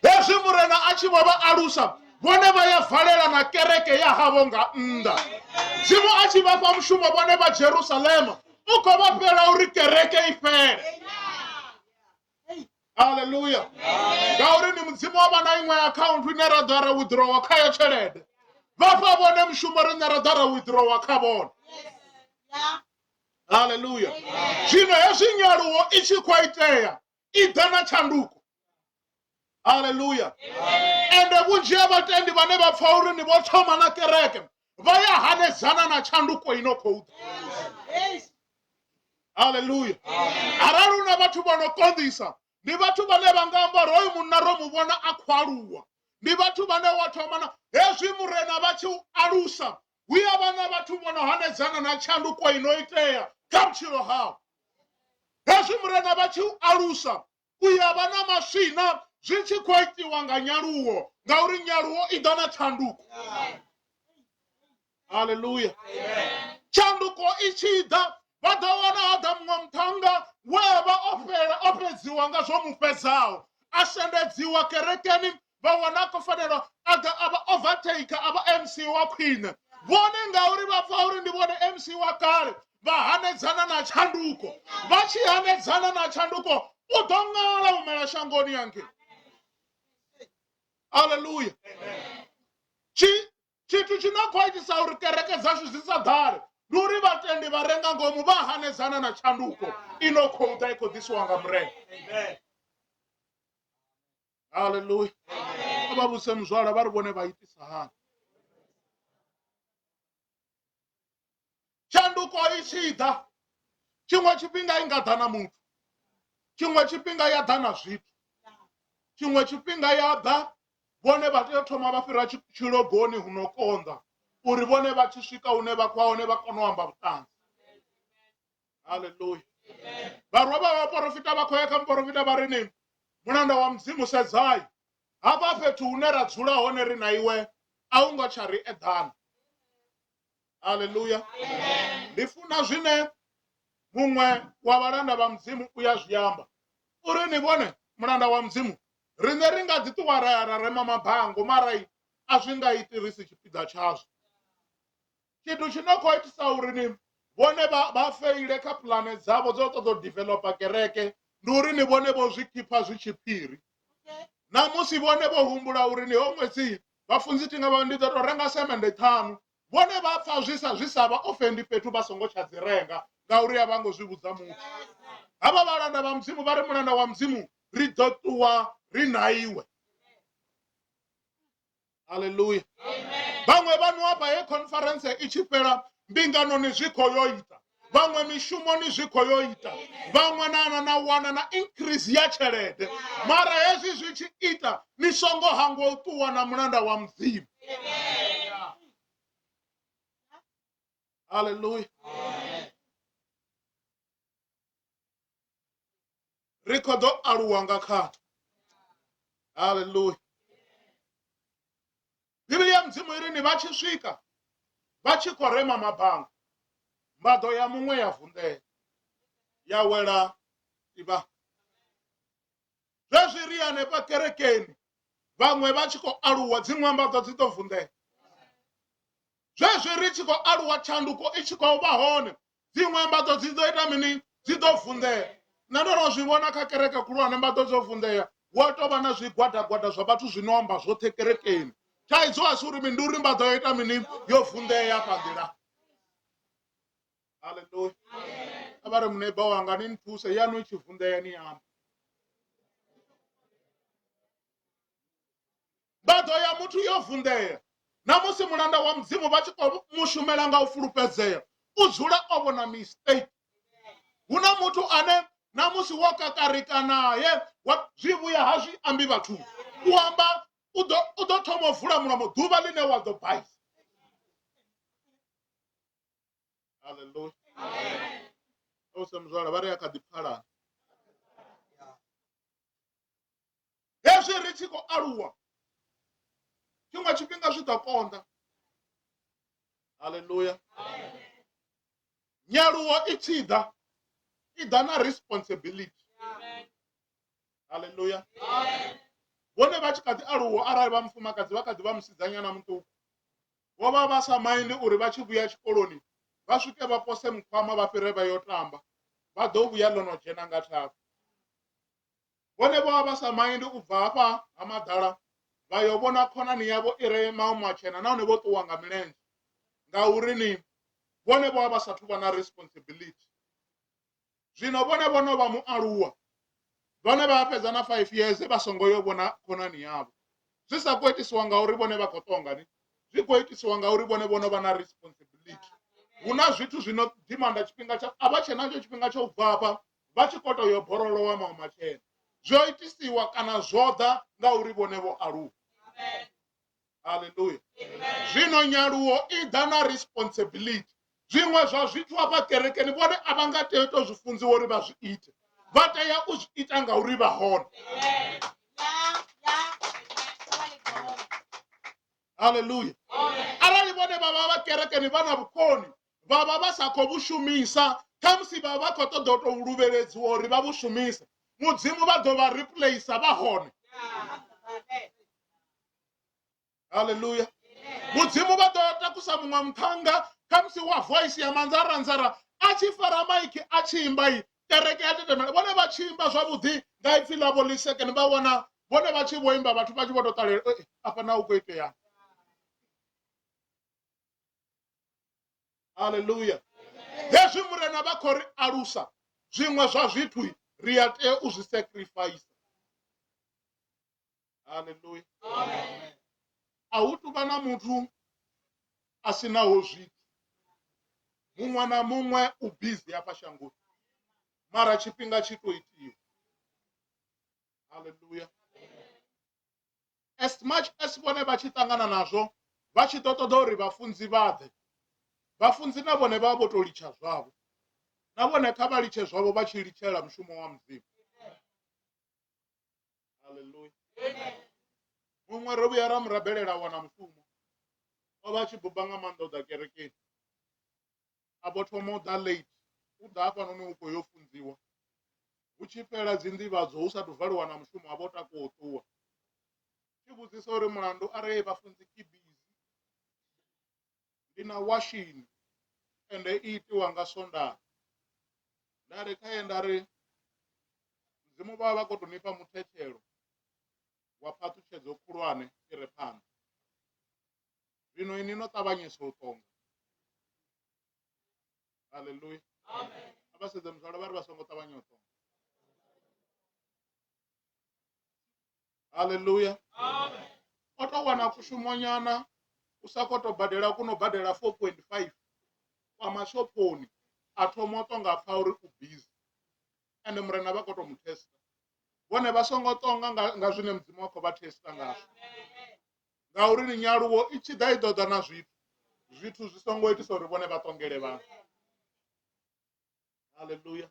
Speaker 7: Hezwi Murena a tshi vho vha alusa vhone vha ya valela na kereke ya havho nga nnḓa. Mudzimu a tshi vha fha mushumo vhone vha Jerusalema u khou vha fhela uri kereke i fhele. Haleluya. Ngauri ni Mudzimu wa vha na iṅwe akhaunthu ine ra ḓo ra withdrawa khayo tshelede. Vha fha vhone mushumo riṋe ra ḓa ra withdrawa kha vhone. Haleluya. Zwino hezwi nyaluwo i tshi khou itea i ḓa na tshanduko. Haleluya. Ende vhunzhi ha vhatendi vhane vha pfa uri ni vho thoma na kereke vha ya hanedzana na tshanduko ino khou ḓa. Haleluya. Arali hu na vhathu vho no konḓisa ndi vhathu vhane vha nga amba uri hoyu munna ro mu vhona a khou aluwa. Ndi vhathu vhane wa thoma na hezwi Murena vha tshi u alusa hu ya vha na vhathu vho no hanedzana na tshanduko ino itea kha vhutshilo hau. Hezwi Murena vha tshi u alusa u ya vha na maswina zwi tshi khou itiwa nga nyaluwo, ngauri nyaluwo i ḓa na tshanduko. Haleluya. Tshanduko i tshi ḓa vha ḓo wana ha ḓa muṅwe muṱhannga we a vha o fhela o fhedziwa nga zwo mu fhedzaho a sendedziwa kerekeni vha wana a khou fanela a ḓa a vha overtaker a vha MC wa khwine vhone ngauri vha pfa uri ndi vhone MC wa kale vha hanedzana na tshanduko vha tshi hanedzana na tshanduko u ḓo ṅala humela shangoni yange. Haleluya. Tshi tshithu tshi no khou itisa uri kereke dzashu dzi sa ḓale ndi uri vhatendi vha re nga ngomu vha hanedzana na tshanduko i no khou ḓa i khou ḓisiwa nga Murena. Haleluya. A vha vhuse muzwala vha ri vhone vha itisa hani. Tshanduko i tshi ḓa tshiṅwe tshifhinga i nga ḓa na muthu. Tshiṅwe tshifhinga ya ḓa na zwithu, tshiṅwe tshifhinga ya ḓa vhone vha tea u thoma vha fhira tshilogoni hu no konḓa uri vhone vha tshi swika hune vha khou ya hone vha kone u amba vhuṱanzi. Haleluya. Vharwa vha vhaporofita vha khou ya kha muporofita vha ri ni mulanda wa Mudzimu sedzai hafha fhethu hune ra dzula hone ri na iwe a u ngo tsha ri eḓana. Haleluya. Ndi funa zwine muṅwe wa vhalanda vha Mudzimu u ya zwi amba uri ni vhone mulanda wa Mudzimu riṋe ri nga ḓi ṱuwa ra ya ra rema mabango mara a zwi nga iti ri si tshipiḓa tshazwo. Tshithu tshi no khou itisa uri ni vhone vha feile kha pulane dzavho dzo ṱoḓa u developer kereke ndi uri ni vhone vho zwi khipha zwi tshiphiri. Na musi vhone vho humbula uri ni ho ṅwedzi vhafunzi thi nga vha ndi ḓo tou renga semende ṱhanu vhone vha pfa zwi sa zwi sa vha ofendi fhethu vha songo tsha dzi renga ngauri a vha ngo zwi vhudza muthu. Havha vhalanda vha Mudzimu vha ri mulanda wa Mudzimu ri ḓo ṱuwa ri na iwe. Haleluya. Vhaṅwe vha nwa afha he conference i tshi fhela mbinganoni zwi khou yo ita, vhaṅwe mishumoni zwi khou yo ita, vhaṅwe na na na wana na increase ya tshelede. Mara hezwi zwi tshi ita ni songo hangwa u ṱuwa na mulanda wa Mudzimu. Haleluya. Ri khou ḓo aluwa nga khaṱo. Haleluya. Bivhili ya Mudzimu i ri ni vha tshi swika vha tshi khou rema mabanga, mbaḓo ya muṅwe ya vunḓea ya wela tivha. Zwezwi ri hanefha kerekeni vhaṅwe vha tshi khou aluwa, dziṅwe mbaḓo dzi ḓo vunḓea. Zwezwi ri tshi khou aluwa, tshanduko i tshi khou vha hone, dziṅwe mbaḓo dzi ḓo ita mini? Dzi ḓo vunḓea. Nṋe ndo no zwi vhona kha kereke khulwane, mbaḓo dzo vunḓea, hu a tou vha na zwigwadagwada zwa vhathu zwi no amba zwoṱhe kerekeni. Thaidzo a si uri mini, ndi uri mbaḓo yo ita mini? Yo vunḓea hafha nḓila. Haleluya. A vha ri muneiba wanga ni nthuse, yanu i tshi vunḓea ni ambe. Mbaḓo ya muthu yo vunḓea. Na musi mulanda wa Mudzimu vha tshi khou mu shumela nga u fulufhedzea, u dzula o vhona mistake. Hu na muthu ane na musi wo kakarika naye wa zwi vhuya ha zwi ambi vhathu. U amba u ḓo u ḓo thoma u vula mulomo ḓuvha ḽine wa ḓo baisa. Haleluya. O se muzwala vha ri a kha ḓi pfalana. Hezwi ri tshi khou aluwa, tshiṅwe tshifhinga zwi ḓo konḓa. Haleluya. Nyaluwo i tshi ḓa, i ḓa na responsibility. Haleluya. Vhone vha tshi kha ḓi aluwa, arali vha mufumakadzi vha kha ḓi vha musidzanyana muṱuku, vho vha vha sa maindi uri vha tshi vhuya tshikoloni vha swike vha pose mukhwama vha fhire vha yo tamba, vha ḓo vhuya ḽo no dzhena nga tharu. Vhone vho vha vha sa maindi u bva hafha ha maḓala vha yo vhona khonani yavho i re Maumatshena nahone vho ṱuwa nga milenzhe ngauri ni vhone vho vha vha sathu vha na responsibility. Zwino vhone vho no vha mualuwa, vhone vha fhedza na 5 years vha songo yo vhona khonani yavho. Zwi sa khou itisiwa ngauri vhone vha khou tonga ni, zwi khou itisiwa ngauri vhone vho no vha na responsibility. Hu na zwithu zwi no demanda tshifhinga tsha a vha tshe natsho tshifhinga tsha u bva hafha vha tshi khou tou yo borolowa Maumatshena. Zwo itisiwa kana zwo ḓa ngauri vhone vho aluwa. Haleluya. Zwino nyaluwo i ḓa na responsibility. Zwiṅwe zwa zwithu hafha kerekeni vhone a vha nga tei u tou zwi funziwa uri vha zwi ite, vha tea u zwi ita ngauri vha hone. Haleluya. Arali vhone vha vha vha kerekeni vha na vhukoni vha vha vha sa khou vhu shumisa, khamusi vha vha khou ṱoḓa u tou luvheledziwa uri vha vhu shumise, Mudzimu vha ḓo vha replacer vha hone. Haleluya. Mudzimu vha ḓo takusa muṅwe muṱhannga khamusi wa voice ya manzaranzara a tshi fara maiki a tshi imba i kereke ya tetemela, vhone vha tshi imba zwavhuḓi nga ipfi ḽavho ḽi sekene, vha wana vhone vha tshi vho imba vhathu vha tshi vho tou ṱalela, eh, afha na hu khou iteani. Haleluya. Hezwi Murena vha khou ri alusa, zwiṅwe zwa zwithu ri a tea u zwi sacrifice. Haleluya. A hu tuvha na muthu a si naho zwithu. Muṅwe na muṅwe u busy hafha shangoni, mara tshifhinga tshi to itiwa. Haleluya. As much as vhone vha tshi ṱangana nazwo vha tshi ḓo ṱoḓa uri vhafunzi vha ḓe, vhafunzi na vhone vha vha vho tou litsha zwavho. Na vhone kha vha litshe zwavho vha tshi litshela mushumo wa Mudzimu. Haleluya. Muṅwe ro vhuya ra mu rabelela a wana mushumo. O vha a tshi buba nga maanḓa u ḓa kerekeni. A vho thoma u ḓa late, u ḓa hafhanoni u khou yo funziwa. Hu tshi fhela dzi nḓivhadzo hu sathu valiwa na mushumo a vho takuwa u ṱuwa. Tshi vhudzisa uri mulandu a ri vhafunzi ke busy ndi na washini ende i itiwa nga Sondaha. Nda ri khaye nda ri Mudzimu vha vha vha khou tou ni fha muthetshelo wa phaṱhutshedzo khulwane i re phanḓa. Zwino inwi no ṱavhanyesa u ṱonga. Haleluya. A vha sedze muzwala vha ri vha songo ṱavhanya u ṱonga. Haleluya. O tou wana kushumonyana u sa khou tou badela ku no badela 4.5 kwa mashophoni a thoma u tonga pfa uri u busy ende murena vha khou tou mu testa vhone vha songo tonga nga, nga zwine mudzimu wa khou vha testa ngazwo ngauri ni nyaluwo i tshi ḓa i ḓo ḓa na zwithu zwithu zwi songo itisa uri vhone vha tongele vhaṅwe haleluya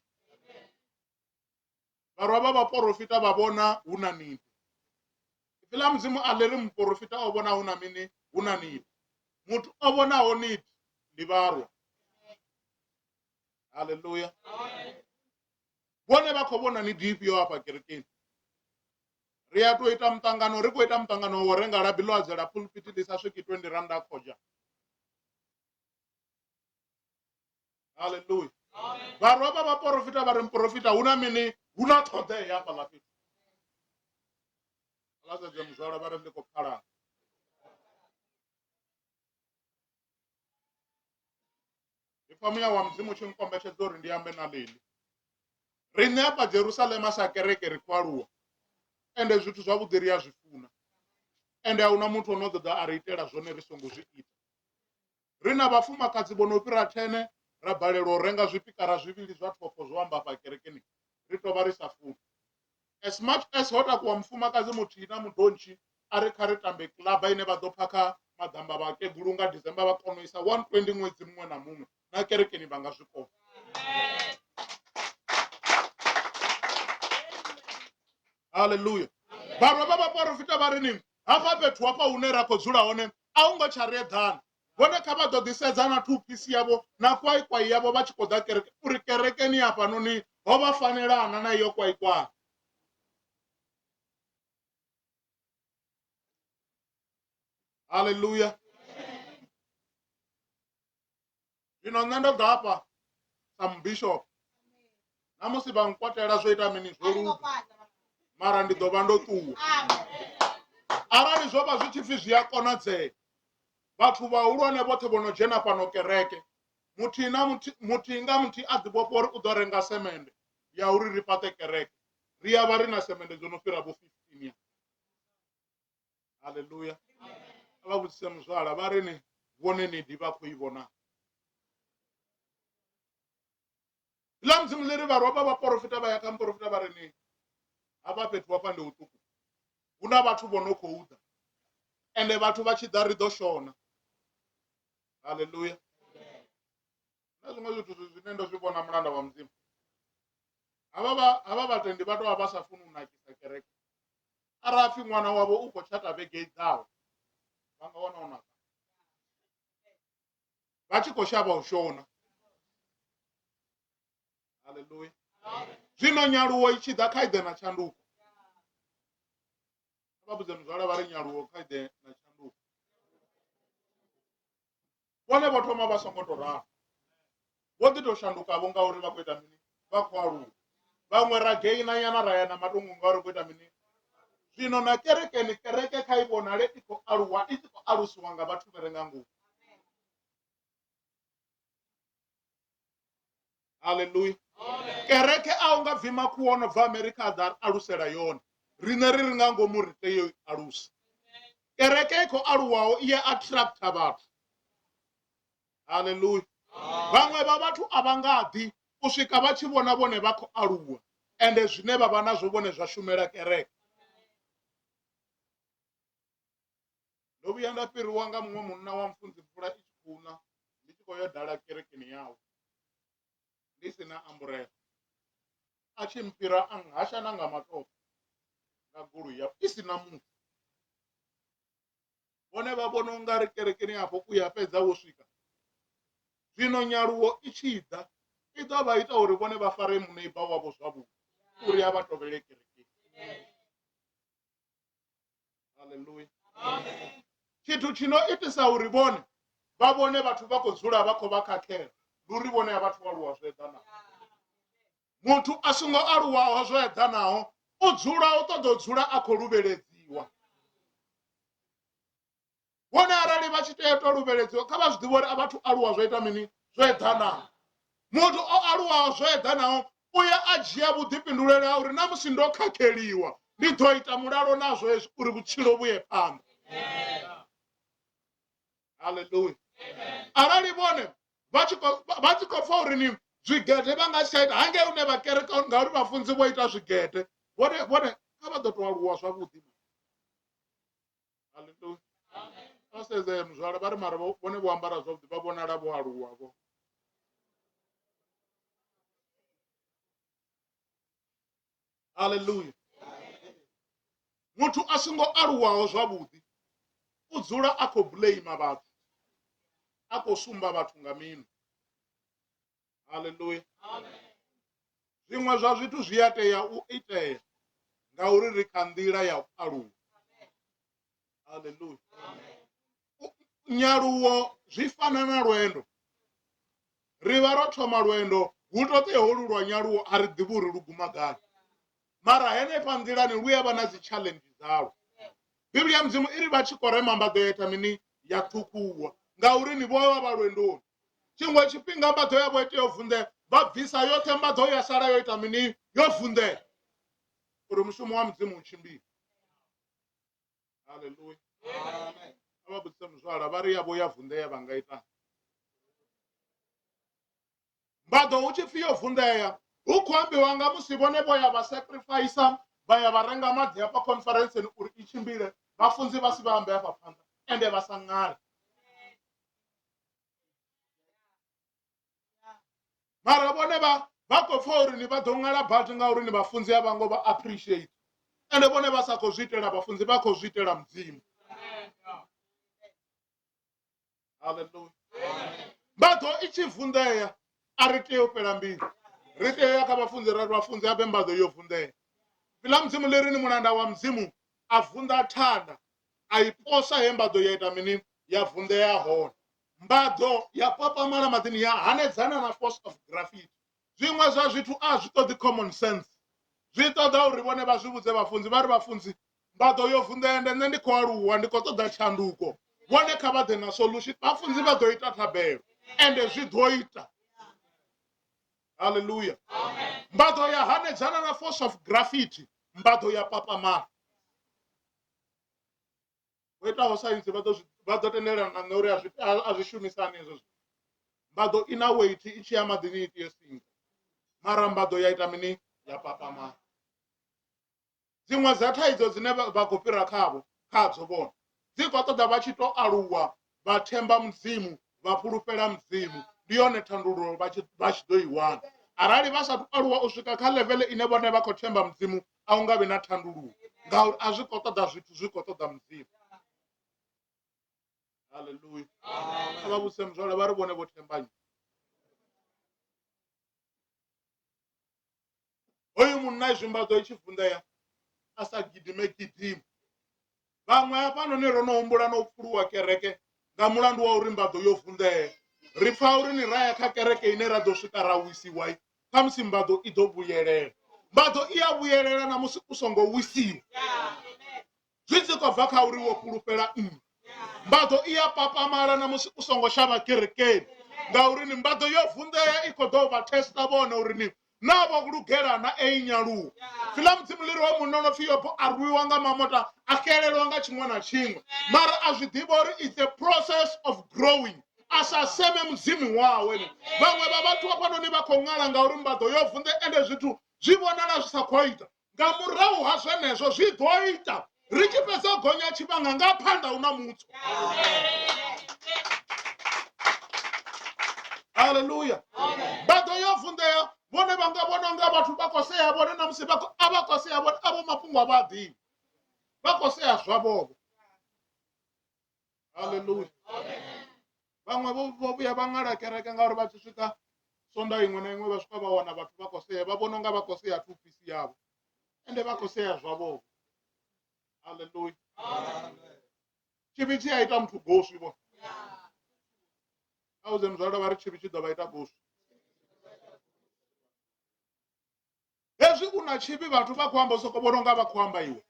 Speaker 7: vharwa vha vhaporofita vha vhona hu na nidi ipfi ḽa mudzimu a ḽi ri muporofita o vhona hu na mini hu na nidi muthu o vhonaho nidi ndi vharwa haleluya vhone vha khou vhona nidi ifhio hafha kerekeni ri a tou ita muṱangano ri khou ita muṱangano wo renga labi ḽo adzela pulpiti ḽi sa swiki 20 randa khoja haleluya vharwa vha vhaporofita vha ri muporofita hu na mini hu na ṱhoḓea hafhaḽa fhethu ḽa sedza muzwala vha ri ndi khou pfalana ndi pfa muya wa mudzimu u tshi nkombetshedza uri ndi ambe na leli riṋe hafha jerusalema sa kereke ri khou aluwa ende zwithu zwavhuḓi ri a zwi funa ende a huna muthu ono ḓo ḓa a ri itela zwone ri songo zwi ita Ri na vhafumakadzi vho no fhira thene, ra balelwa u renga zwipikara zwivhili zwa thopho zwo amba afha kerekeni. Ri tou vha ri sa funi. As much as ho takuwa mufumakadzi muthihi na mudontshi a ri kha ri tambe kiḽaba ine vha ḓo phakha maḓamba vhakegulu nga December vha kona u isa 120 ṅwedzi muṅwe na muṅwe, na kerekeni vha nga zwi kona. Haleluya. Vharwa vha vhaporofita vha ri ni hafha fhethu hafha hune ra khou dzula hone a hu ngo tsha ri eḓana. Vhone kha vha ḓo ḓi sedza na thuphisi yavho na kwaikwai yavho vha tshi khou ḓa kereke uri kerekeni hafhanoni ho vha fanelana na iyo kwaikwai. Haleluya. Zwino nṋe ndo ḓa hafha sa mubishop na musi vha nkwatela zwo ita mini zwo luga mara ndi ḓo vha ndo ṱuwa arali zwo vha zwi tshi pfhi zwi a konadzea vhathu vhahulwane vhoṱhe vho no dzhena fhano kereke muthihi na muthihi muthihi nga muthihi a ḓivhofha uri u ḓo renga semende ya uri ri fhaṱe kereke ri ya vha ri na semende dzo no fhira vho 15 ya haleluya vha vhudzise muzwala vha ri ni vhone nidi vha khou i vhona ḽa mudzimu ḽi ri vharwa vha vhaporofita vha ya kha muporofita vha ri ni hafha fhethu hafha ndi huṱuku hu na vhathu vho no khou ḓa ende vhathu vha tshi ḓa ri ḓo shona haleluya na zwiṅwe zwithu zwine ndo zwi vhona mulanda wa mudzimu havha vha havha vhatendi vha tou vha sa funi u nakisa kereke arali pfhi ṅwana wavho u khou tshata vhege i ḓaho vha nga wana o naka vha tshi khou shavha u shona haleluya zwino nyaluwo i tshi ḓa kha iḓe na tshanduko vha vhudze muzwala vha ri nyaluwo kha iḓe na tshanduko vhone vho thoma vha songo to ralo vho ḓi to shanduka vho ngauri vha khou ita mini vha khou aluwa vhaṅwe ra geina nyana ra ya na matungo ngauri khou ita mini zwino na kerekeni kereke kha i vhonale i khou aluwa i tshi khou alusiwa nga vhathu vha re nga ngomu haleluya kereke a u nga bvi makhuwa o no bva amerika a ḓa alusela yone riṋe ri ri nga ngomu ri tea u alusa kereke i khou aluwaho i ya attracta vhathu haleluya vhaṅwe vha vhathu a vha nga ḓi u swika vha tshi vhona vhone vha khou aluwa Ende zwine vha vha nazwo vhone zwa shumela kereke. Ndo vhuya nda fhiriwa nga muṅwe munna wa mfunzi mvula i tshi khou na ndi tshi khou yo dala kerekeni yawe ndi si na amburela. A tshi mphira a nhasha na nga matope nga goloi yawe i si na muthu. Vhone vha vhona u nga ri kerekeni afho u ya fhedza wo swika. Zwino nyaluwo i tshi ḓa i ḓo vha ita uri vhone vha fare muneiba wavho zwavhuḓi uri a vha tovhele kerekeni. Haleluya. Tshithu tshi no itisa uri vhone vha vhone vhathu vha khou dzula vha khou vha khakhela ndi uri vhone a vhathu aluwa zwo eḓanaho. Muthu a songo aluwaho zwo eḓanaho u dzula u ṱoḓa u dzula a khou luvheledziwa. Vhone arali vha tshi tea u tou luvheledziwa kha vha zwi ḓivhe uri a vhathu aluwa zwo ita mini zwo eḓanaho. Muthu o aluwaho zwo eḓanaho u ya a dzhia vhuḓifhinduleli ha uri na musi ndo khakheliwa ndi ḓo ita mulalo nazwo hezwi uri vhutshilo vhu ye phanḓa. Haleluya. Arali vhone vha tshi khou vha tshi khou pfa uri ni zwigede vha nga si tsha ita hangei hune vha kereka ngauri vhafunzi vho ita zwigede vhone vhone kha vha ḓo tou aluwa zwavhuḓi. Haleluya. Vha sedze muzwala vha ri mara vhone vho ambara zwavhuḓi vha vhonala vho aluwa vho. Haleluya. Muthu a songo aluwaho zwavhuḓi u dzula a khou blame vhathu, a khou sumba vhathu nga minwe. Haleluya. Zwiṅwe zwa zwithu zwi a tea u itea ngauri ri kha nḓila ya u aluwa. Haleluya. Nyaluwo zwi fana na lwendo. Ri vha ro thoma lwendo hu to tea holu lwa nyaluwo a ri ḓivhi uri lu guma gai. Mara henefha nḓilani lu ya vha na dzi challenge dzalwo. Bivhili ya Mudzimu i ri vha tshi khou rema mbaḓo ya ita mini ya ṱhukhuwa ngauri ni vho vha vha lwendoni. Tshiṅwe tshifhinga mbaḓo yavho i tea u vunḓea vha bvisa yoṱhe mbaḓo ya sala yo ita mini yo vunḓea uri mushumo wa Mudzimu u tshimbile. Haleluya. A vha vhudzise muzwala vha ri yavho ya vunḓea vha nga ita. Mbaḓo hu tshi pfi yo vunḓea hu khou ambiwa nga musi vhone vho ya vha sacrifice vha ya vha renga maḓi hafha conferenceni uri i tshimbile vhafunzi vha si vha ambe hafha phanḓa ende vha sa ṅale. Mara vhone vha vha khou pfa uri ni vha ḓo ṅala badi ngauri ni vhafunzi a vhango vha appreciate ende vhone vha sa khou zwi itela vhafunzi vha khou zwi itela Mudzimu. Haleluya. Mbaḓo i tshi vunḓea a ri tea u fhela mbilu ri tea u ya kha vhafunzi ra ri vhafunzi habe mbaḓo yo vunḓea ipfi ḽa Mudzimu ḽi ri ni mulanda wa Mudzimu a vunḓa thanda a i posa he mbaḓo ya ita mini ya vunḓea hone mbaḓo ya papamala maḓini ya hanedzana na force of gravity zwiṅwe zwa zwithu a zwi ṱoḓi common sense zwi ṱoḓa uri vhone vha zwi vhudze vhafunzi vha ri vhafunzi mbaḓo yo vunḓea ende nṋe ndi khou aluwa ndi khou ṱoḓa tshanduko vhone kha vha ḓe na solution vhafunzi vha ḓo ita thabelo ende zwi ḓo ita haleluya mbaḓo ya hanedzana na force of gravity mbaḓo ya papamala vho itaho saintsi vha ḓo vha ḓo tendelana na nṋe uri a zwi a zwi shumisani hezwo zwithu mbaḓo i na weight i tshi ya maḓini i tea singa mara mbaḓo ya ita mini ya papamala dziṅwe dza thaidzo dzine vha khou fhira khavho khadzo vhone dzi khou ṱoḓa vha tshi to aluwa vha themba mudzimu vha fhulufhela mudzimu ndi yone thandululo vha tshi ḓo i wana arali vha sathu aluwa u swika kha level ine vhone vha khou themba mudzimu a hu nga vhi na thandululo ngauri a zwi khou ṱoḓa zwithu zwi khou ṱoḓa mudzimu haleluya a vha vhuse muzwala vha ri vhone vho themba nnyi hoyu munna izwi mbaḓo i tshi vunḓea a sa gidime gidime vhaṅwe hafhanoni ro no humbula na u pfuluwa kereke nga mulandu wa uri mbaḓo yo vunḓea ri pfa uri ni raya kha kereke ine ra ḓo swika ra wisiwa khamusi mbaḓo i ḓo vhuyelela mbaḓo i a vhuyelela na musi u songo wisiwa zwi tshi khou bva kha uri wo fhulufhela nnyi mbaḓo i a papamala na musi u songo shavha kerekeni ngauri ni mbaḓo yo vunḓea i khou ḓo vha testa vhone uri ni na vho lugela na ei nyaluwo fila mudzimu ḽi ri wa munna no pfi yobo a rwiwa nga mamota a xelelwa nga tshiṅwe na tshiṅwe mara a zwi ḓivha uri it's a process of growing a sa seme mudzimu wawe vhaṅwe vha vhathu hafhanoni vha khou ṅala ngauri mbaḓo yo vunḓe ende zwithu Zwi vhonala zwi sa khou ita. Nga murahu ha zwenezwo zwi ḓo ita. Ri tshi fhedza u gonya tshivhanga nga phanḓa hu na mutsho. Haleluya. Vha ḓo yo vunḓea vhone vha nga vhona unga vhathu vha khou sea vhone na musi vha khou a vha khou sea vhone avho mafhungo a vha a ḓivhi. Vha khou sea zwavhovho. Haleluya. Vhaṅwe vho vho vhuya vha ṅala kereke ngauri vha tshi swika sonda iṅwe na iṅwe vha swika vha wana vhathu vha khou sea vha vhona unga vha khou sea two piece yavho ende vha khou sea zwavhovho. Haleluya. Tshivhi tshi a ita muthu goswi vho. A vhudze muzwala vha ri tshivhi tshi ḓo vha ita goswi. Hezwi u na tshivhi vhathu vha khou amba soko vhona unga vha khou amba iwe.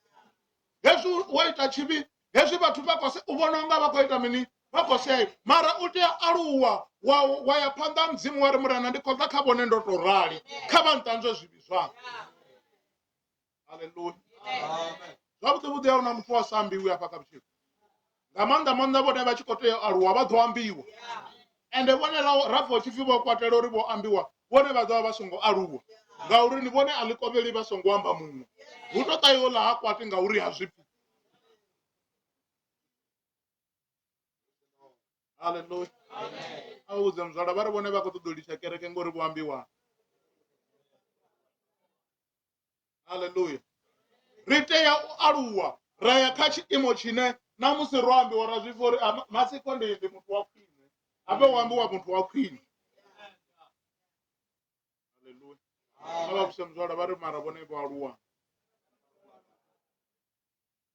Speaker 7: Hezwi wo ita tshivhi hezwi vhathu vha khou u vhona unga vha khou ita mini vha khou sea iwe. Mara u tea aluwa wa wa ya phanḓa ha Mudzimu wa ri Murena ndi khou ḓa kha vhone ndo to rali kha vha nṱanzwe zwivhi zwanga. Haleluya. Zwavhuḓi vhuḓi a huna muthu wa sa ambiwi hafha kha vhutshilo. Nga maanḓa maanḓa vhone vha tshi khou tea u aluwa vha ḓo ambiwa. Ende vhone ra pfa tshipfi vho kwatela uri vho ambiwa vhone vha ḓo vha vha songo aluwa. Ngauri ni vhone a ḽi kovheli vha songo amba muṅwe. Hu to ṱahiwo ḽa ha kwati ngauri ha zwipfi. Haleluya. A vhudze muzwala vha ri vhone vha khou ṱoḓa u litsha kereke ngori vho ambiwa. Haleluya. Ri tea u aluwa ra ya kha tshiimo tshine na musi ro ambiwa ra zwi pfa uri Matsiko ndi ndi muthu wa khwine. Habe hu ambiwa muthu wa khwine. Haleluya. A vha vhuse muzwala vha ri mara vhone vho aluwa.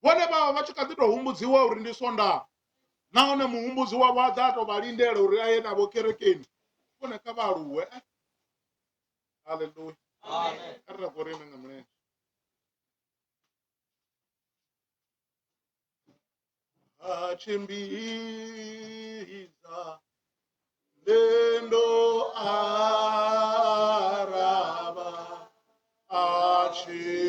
Speaker 7: Vhone vha vha vha tshi kha ḓi tou humbudziwa uri ndi Sondaha. Nahone muhumbudzi wavho a ḓa a tou vha lindela uri a ye navho kerekeni. Vhone kha vha aluwe. Eh. Haleluya. Amen. Kha ri takuwe ri ime nga milenzhe. A tshimbidza lendo aravha a tshi.